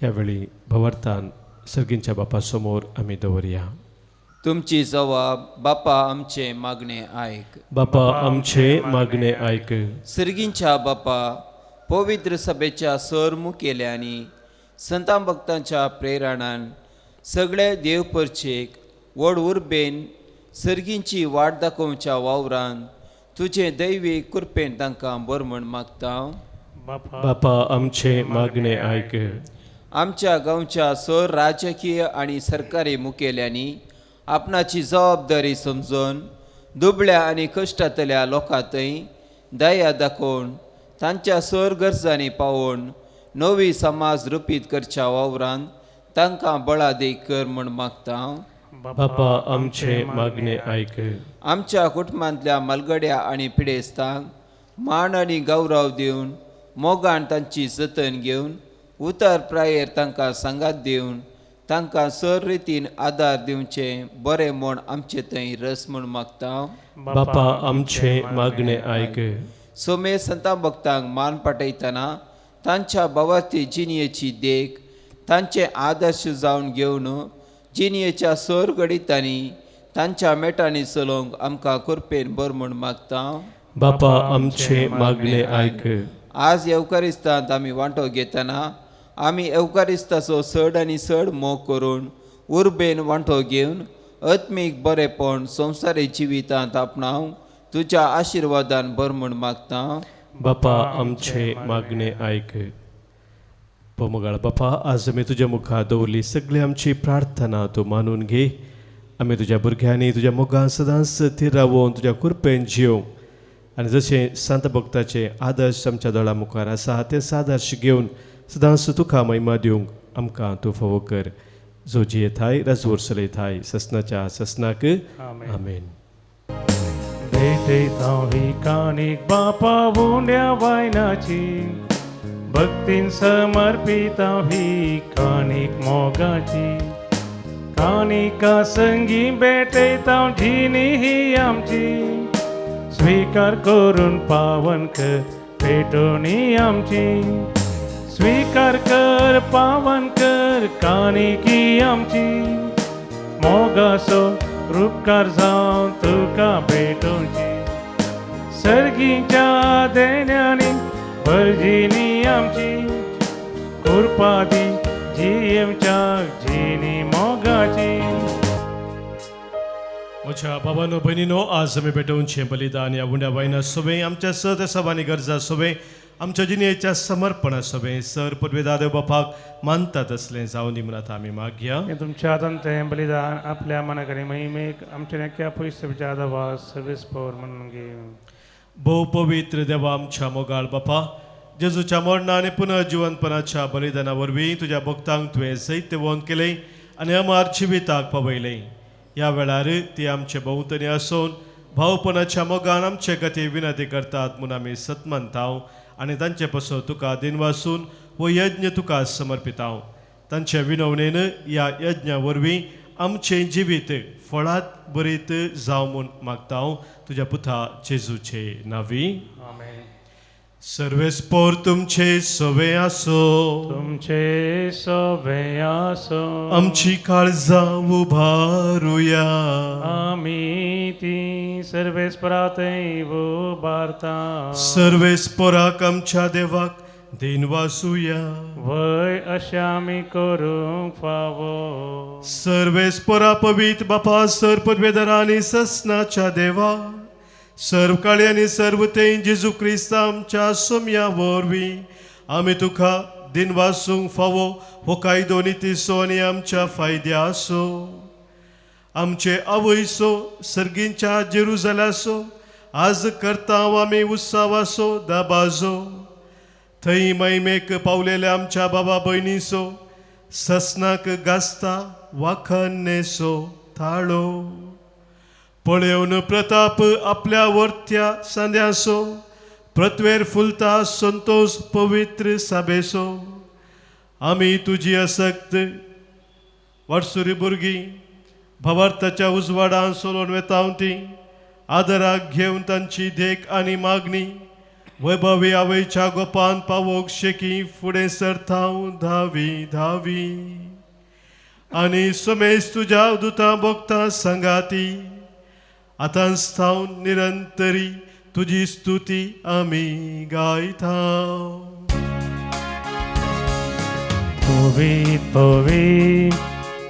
ह्या वेळी भवार्थान सर्गींच्या बापा समोर आमी दवरया. तुमची जवाब बापा आमचे मागणे आयक. बापा आमचे मागणे आयक. सर्गींच्या बापा, पवित्र सभेच्या सर मुखेल्यांनी संतां भक्तांच्या प्रेरणान सगळे देव परचेक व्हड उर्बेन सर्गींची वाट दाखोवच्या वावरान तुजे दैवी कृपेन तांकां बरो म्हण मागता. बापा आमचे मागणे आयक. आमच्या गांवच्या सर राजकीय आनी सरकारी मुखेल्यांनी आपणाची जबाबदारी समजून दुबळ्या आनी कश्टांतल्या लोकांतय दया दाखोवन तांच्या सर गरजांनी पावोवन नवी समाज रुपीत करच्या वावरान तांकां बळादीक कर म्हूण मागता. बापा आमचे मागणे आयक. आमच्या कुटुंबांतल्या मालगड्या आनी पिडेस्तांक मान आनी गौरव दिवन मोगान तांची जतन घेवन उतर प्रायेर तांकां सांगात दिवन तांकां सर रितीन आदार दिवचे बरें म्हूण आमचे थंय रस म्हूण मागता. बापा आमचे मागणे आयक. सोमे संता भक्तांक मान पाठयतना तांच्या भावार्थी जिणयेची देख तांचे आदर्श जावन घेवन जिणयेच्या सर घडितांनी तांच्या मेटांनी चलोवंक आमकां कृपेन बरो म्हूण मागता. बापा आमचे मागणे आयक. आज येवकारिस्तांत आमी वांटो घेतना आमी येवकारिस्ताचो चड आनी चड मोग करून उर्बेन वांटो घेवन आत्मीक बरेपण संवसारी जिवितांत आपणावंक तुज्या आशिर्वादान बरो म्हूण मागता. बापा आमचे मागणे आयक. मोगाळ बापा, आज आमी तुज्या मुखार दवरली सगळी आमची प्रार्थना तूं मानून घे. आमी तुज्या भुरग्यांनी तुज्या मोगान सदांच थीर रावोवन तुज्या कृपेन जियोवंक आनी जशें संत भक्ताचे आदर्श आमच्या दोळा मुखार आसा ते आदर्श घेवन सदांच तुका महिमा दिवंक आमकां तूं फावो कर. जो जियेताय राजवट चलयताय ससनाच्या ससनाक. आमेन. भेटयता ही काणीक बापा उण्या वायनाची, भक्तीन समर्पिता ही काणीक मोगाची. काणिका संगी भेटयता जिणी ही आमची, स्वीकार करून पावन कर भेटोणी आमची. स्वीकार कर पावन कर काणिकी आमची, मोगासो रुपकार जावन तुका भेटोवची. सर्गीच्या देण्यांनी भरजिनी आमची, कृपा दी जियेवच्या जिणी मोगाची. म्हज्या बाबानो भयणीनो, आज आमी भेटोवचें बलिदान ह्या उंड्या वायना सोबें आमच्या सद सभांनी गरजा सोबें आमच्या जिणेच्या समर्पणा सोबें सर पदवेदार देव बापाक मानतात असलें जावन दी म्हणून आतां आमी मागया. हें तुमच्या हातान तें बलिदान आपल्या मनाकडे महिमेक आमच्या नेक्या पयस आदावास सर्वीस पवर म्हणून घे. भोव पवित्र देवा आमच्या मोगाळ बापा, जेजूच्या मरणा आनी पुनर्जिवनपणाच्या बलिदाना वरवीं तुज्या भक्तांक तुवें जैतवंत केलें आनी अमार जिविताक पावयलें. ह्या वेळार ती आमचे भोंवतणी आसून भावपणाच्या मोगान आमचे खातीर विनंती करतात म्हूण आमी सतमानताव आनी तांचे पासून तुका दिनवासून हो यज्ञ तुका समर्पिताव. तांचे विनवणेन ह्या यज्ञा वरवीं आमचें जिवीत फळात बरीत जावं म्हूण मागता तुज्या पुता जेजूचे नावी. आमेन. सर्वेस्पोर तुमचे सवे आसो. तुमचे सोबे आसो. आमची काळजां उबारुया. आमी ती सर्वेस्परातय उबारता. सर्वेस्पोराक आमच्या देवाक दिनवासुया. वय अशें आमी करूंक फावो. सर्वेस्पोरा पवित्र बापा, सर पदवेदारा आनी ससनाच्या देवा, सर्व काळी आनी सर्व ते जेजू क्रिस्त आमच्या सोम्या वरवीं आमी तुका दिनवासूंक फावो. हो कायदो नितीचो आनी आमच्या फायद्याचो. आमचे आवयचो सर्गींच्या जेरुजाल्याचो आज करता आमी उत्सवाचो दबाजो. थंय महिमेक पावलेल्या आमच्या बाबा भयणीचो ससनाक गाजता वाखन्नेचो थाळो पळयोवन प्रताप आपल्या वर्त्या सांद्याचो पृथ्वेर फुलता संतोष पवित्र साबेसो. आमी तुजी असक्त वाटसुरी भुरगीं भावार्थाच्या उजवाडान सोलोवन वेता ती आदराक घेवन तांची देख आनी मागणी वैभवी आवयच्या गोपान पावोक शेकी फुडें सरतांव धावी धावी आनी समेज तुज्या दुतां भोगता सांगाती आतांच थावन निरंतरी तुजी स्तुती आमी गायता. पवित्र पवित्र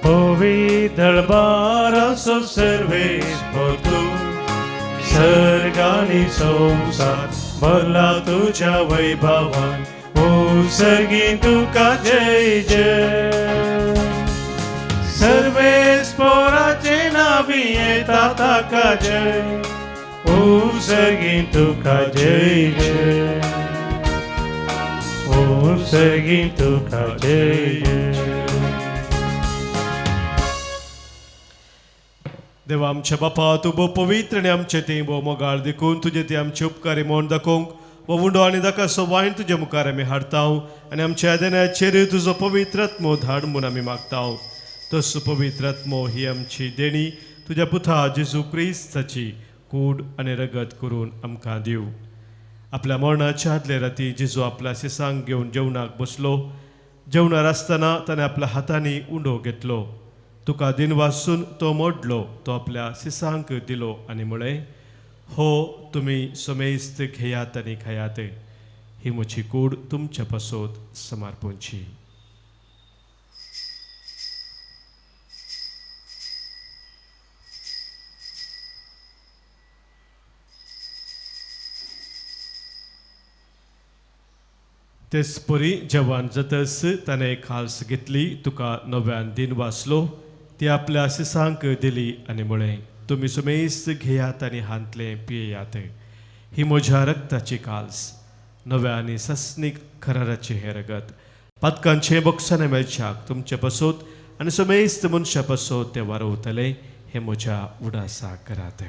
पवित्र दळबाराचो सर्वेस्पर तूं, सर्ग आनी संवसार भरला तुज्या वैभवान. ओ सर्गी तुका जय जय. सर्वेस्पराचे नावी येता ताका जय. ओ सर्गी तुका जय जय. ओ सर्गी तुका जय जय. देवा आमच्या बापा, तूं भोव पवित्र आनी आमचे तें भोव मोगाळ देखून तुजे ते आमचे उपकारी म्हूण दाखोवंक हो उंडो आनी दाकासो वायन तुज्या मुखार आमी हाडता आनी आमच्या आदेनाचेर तुजो पवित्र आत्मो धाड म्हूण आमी मागता. तसो पवित्र आत्मो ही आमची देणी तुज्या पुता जेजू क्रिस्ताची कूड आनी रगत करून आमकां दिवं. आपल्या मरणाच्या आदले राती जेजू आपल्या सिसांक घेवन जेवणाक बसलो. जेवणार आसतना ताणें आपल्या हातांनी उंडो घेतलो, तुका दिनवासून तो मोडलो, तो आपल्या सिसांक दिलो आनी म्हळें, हो तुमी समेस्त घेयात आनी खायात, ही म्हजी कूड तुमच्या पासत समर्पणची. तेच परी जेवण जातच ताणें खाल्स घेतली, तुका नव्यान दिन वाचलो, ती आपल्या सिसांक दिली आनी म्हळें, तुमी सुमेस्त घेयात आनी हांतलें पियेयात, ही म्हज्या रक्ताची काल्स, नव्या आनी सस्नीक कराराचें हें रगत, पातकांचें बोक्साने मेळच्याक तुमचे पासत आनी समेस्त मनशा पासत तें वारवतलें, हें म्हज्या उडासा करात.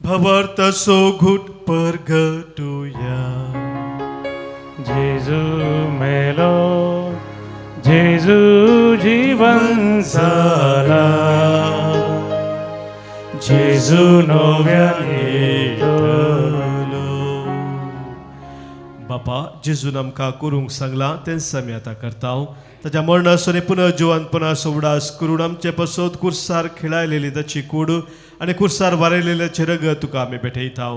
भवार्थाचो घूट परगटुया. जेजू मेलो, जेजू जीवन जाला, जेजू नव्यान येतलो. बापा, जेजून आमकां करूंक सांगलां तेंच आमी आतां करता. ताच्या मरणाचो आनी पुनर्जिवनपणाचो उडास करून आमचे पासत कुर्सार खिळायलेली ताची कूड आनी कुर्सार वारयलेल्याचें रगत तुका आमी भेटयता.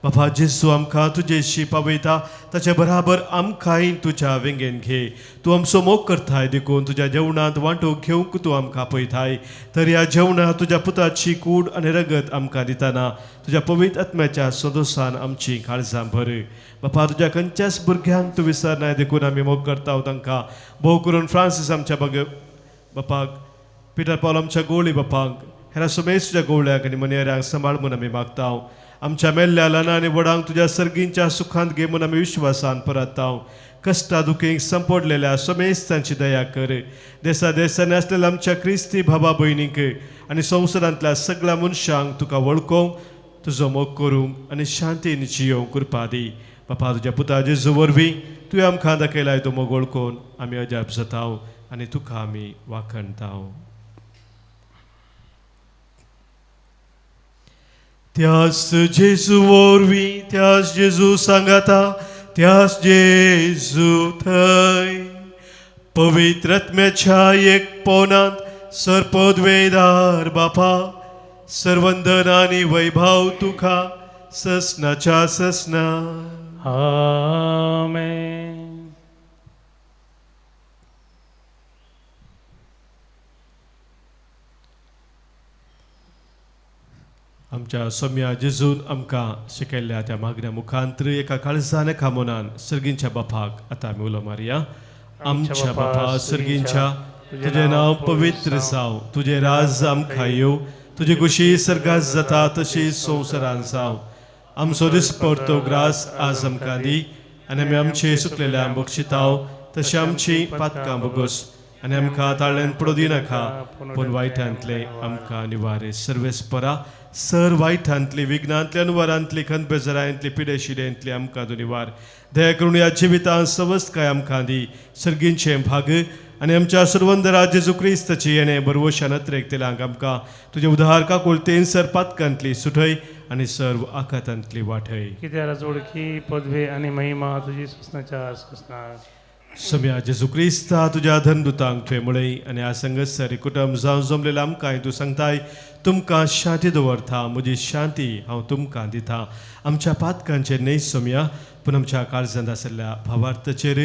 बाबा जेजू आमकां तुजेशी पावयता, ताचे बराबर आमकांय तुज्या वेंगेन घे. तूं आमचो मोग करताय देखून तुज्या जेवणांत वांटो घेवंक तूं आमकां पळयताय. तर ह्या जेवणांत तुज्या पुताची कूड आनी रगत आमकां दितना तुज्या पवित्र आत्म्याच्या संतोशान आमची काळजां भर. बापा, तुज्या खंयच्याच भुरग्यांक तूं विसरनाय देखून आमी मोग करता तांकां, भोव करून फ्रांसीस आमच्या बापाक, पिटर पावल आमच्या गोवळी बापाक, हेरा समेस्त तुज्या गोवळ्यांक आनी मनयऱ्यांक सांबाळ म्हूण आमी मागता. आमच्या मेल्ल्या ल्हान आनी व्हडांक तुज्या सर्गींच्या सुखांत घे म्हूण आमी विश्वासान परतता. कश्टा दुखींक संपडलेल्या समेस्तांची दया कर. देसा देसांनी आसलेल्या आमच्या क्रिस्ती भावा भयणींक आनी संवसारांतल्या सगळ्या मनशांक तुका वळखोवंक, तुजो मोग करूंक आनी शांतीन जियोवंक कृपा दी. बापा तुज्या पुता जेजू वरवीं तुवें आमकां दाखयलाय तो मोग वळखून आमी अजाप जाताव आनी तुका आमी वाखणताव. त्यास जेजू वरवीं, त्यास जेजू सांगाता, त्यास जेजू थंय पवित्र आत्म्याच्या एक पोनांत सर्पद्वेदार बापा सर्वंदन आनी वैभव तुका ससनाच्या ससना. आमेन. आमच्या सोम्या जेजून आमकां शिकयल्ल्या त्या मागण्या मुखांतर एका काळजान एका मनान सर्गींच्या बापाक आतां आमी उलो मारया. आमच्या बापा सर्गींच्या, तुजें नांव पवित्र जावं, तुजें राज आमकां येवं, तुजी खुशी सर्गात जाता तशी संवसारान जावं. आमचो दिसपडतो ग्रास आज आमकां दी आनी आमी आमचे सुकलेल्या बक्षिताव तशें आमची पातकां भोगोस आनी आमकां ताळ्यान पडूं दिनाका पूण वायटांतले आमकां निवारे. सर्वेस्परा सर वायटांतली विघ्नांतली अनुवारांतली खंदबेजरांतली पिडेशिडेंतली आमकां तूं निवार. दया करून ह्या जिवितांत सवस्तकाय आमकां दी सर्गींचें भाग आनी आमच्या सर्वंदरा जेजू क्रिस्ताची येणे बरवशान अत्रेक आमकां तुजे उदार काकुळतेन सर पातकांतली सुठय आनी सर्व आखातांतली वाठय. कित्याला जोडकी पदवी आनी महिमा तुजी ससनाच्या ससना. सम्या जेजू क्रिस्ता तुज्या धनदुतांक तुवें म्हळें आनी ह्या संगत कुटुंब जावन जमलेल्या आमकां तूं सांगताय तुमकां शांती दवरता, म्हजी शांती हांव तुमकां दिता. आमच्या पातकांचेर न्हय सोम्या पूण आमच्या काळजांत आशिल्ल्या भावार्थाचेर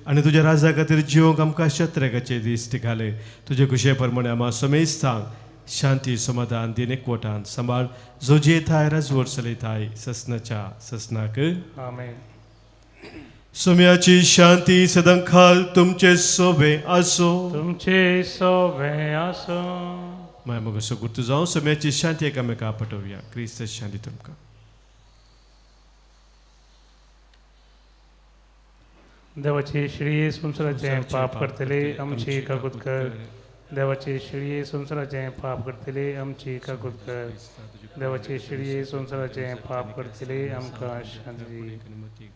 आनी तुज्या राजा खातीर जिवंक आमकां शत्रेकाचे दीस घाले. तुजे खुशे प्रमाणे आमा समेस्तांक शांती समाधान दिन एकवटान सांबाळ, जो जियेताय राजवट चलयताय ससनाच्या ससनाक. आमेन. सोम्याची शांती सदांकाल तुमचे सोबे आसो. तुमचे सोबे आसो. मागीर मग असो गुर्तू जावं सोम्याची शांती एकामेका पटोवया. क्रिस्त शांती तुमकां. देवाची श्री संवसाराचें पाप करतले आमची काकूत कर. देवाची श्री संवसाराचें पाप करतले आमची काकूत कर. देवाची श्री संवसाराचें पाप करतले आमकां शांती दी.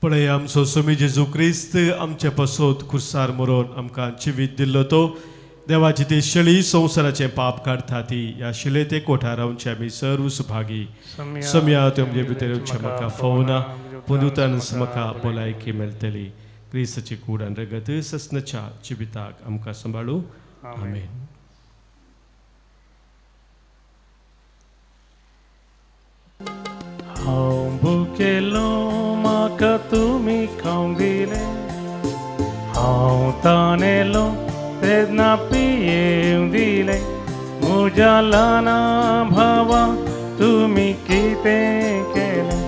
पळय आमचो स्वामी जेजू क्रिस्त आमचे पसोत खुर्सार मरोन आमकां जिवीत दिल्लो तो देवाची ती शेळी संवसाराचें पाप काडटा ती ह्या शिले ते कोठार रावचे आमी सर्व सुभागी. सम्या तुमचे भितर येवचें म्हाका फोवना पूण उतान म्हाका भलायकी मेळटली. क्रिस्ताची कूड आनी रगत ससनाच्या जिविताक आमकां सांबाळू. आमेन. हांव भुकेलो म्हाका तुमी खावंक दिलें, हांव तानेलो तेन्ना पियेवंक दिलें. म्हज्या ल्हान भावा तुमी कितें केलें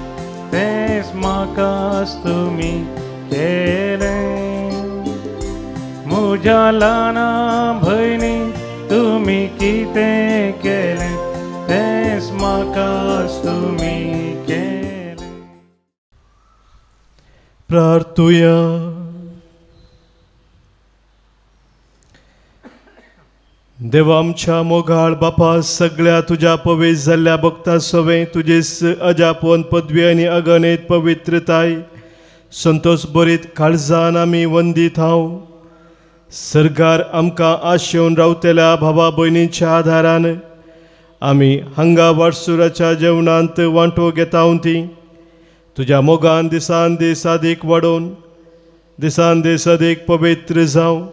तेंच म्हाकाच तुमी केलें. म्हज्या ल्हान भयणी तुमी कितें केलें तेंच म्हाकाच तुमी केलें. प्रार्थुया. देवा आमच्या मोगाळ बापा, सगळ्या तुज्या पवित्र जाल्ल्या भक्ता सवें तुजेच अजापवन पदवी आनी अगणीत पवित्रताय संतोष बरीत काळजान आमी वंदीत हांव. सरकार आमकां आशेवन रावतल्या भावा भयणीच्या आदारान आमी हांगा वाटसुराच्या जेवणांत वांटो घेता ती तुज्या मोगान दिसान दीस अदीक वाडोवन दिसान दीस अदीक पवित्र जावं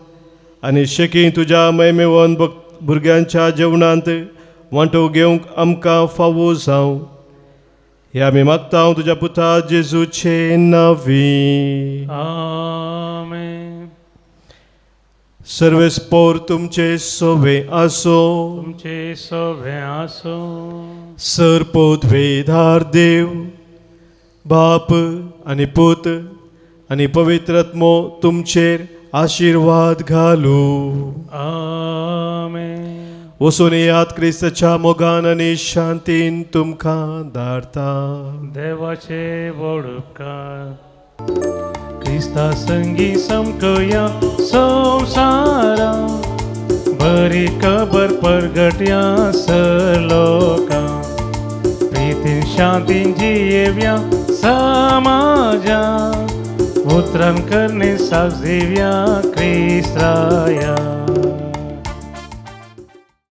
आनी शेकी तुज्या मैमेवन भुरग्यांच्या जेवणांत वांटो घेवंक आमकां फावो जावं. हे आमी मागता तुज्या पुता जेजूचे नांवी. आमेन. सर्वेस्पोर तुमचे सोवे आसो. तुमचे सोवे आसो. सर पदवेधार देव बाप आनी पूत आनी पवित्र आत्मो तुमचेर आशिर्वाद घालू. आमेन. वचून येयात क्रिस्ताच्या मोगान आनी शांतीन तुमकां धाडता. देवाचे व्हड उपकार. क्रिस्ता संगी समकया संवसारा बरी खबर परगटया सर लोकां प्रितीन शांतीन जियेवया समाजा उतरान करणे साक्ष दिवया क्रिस्ताया.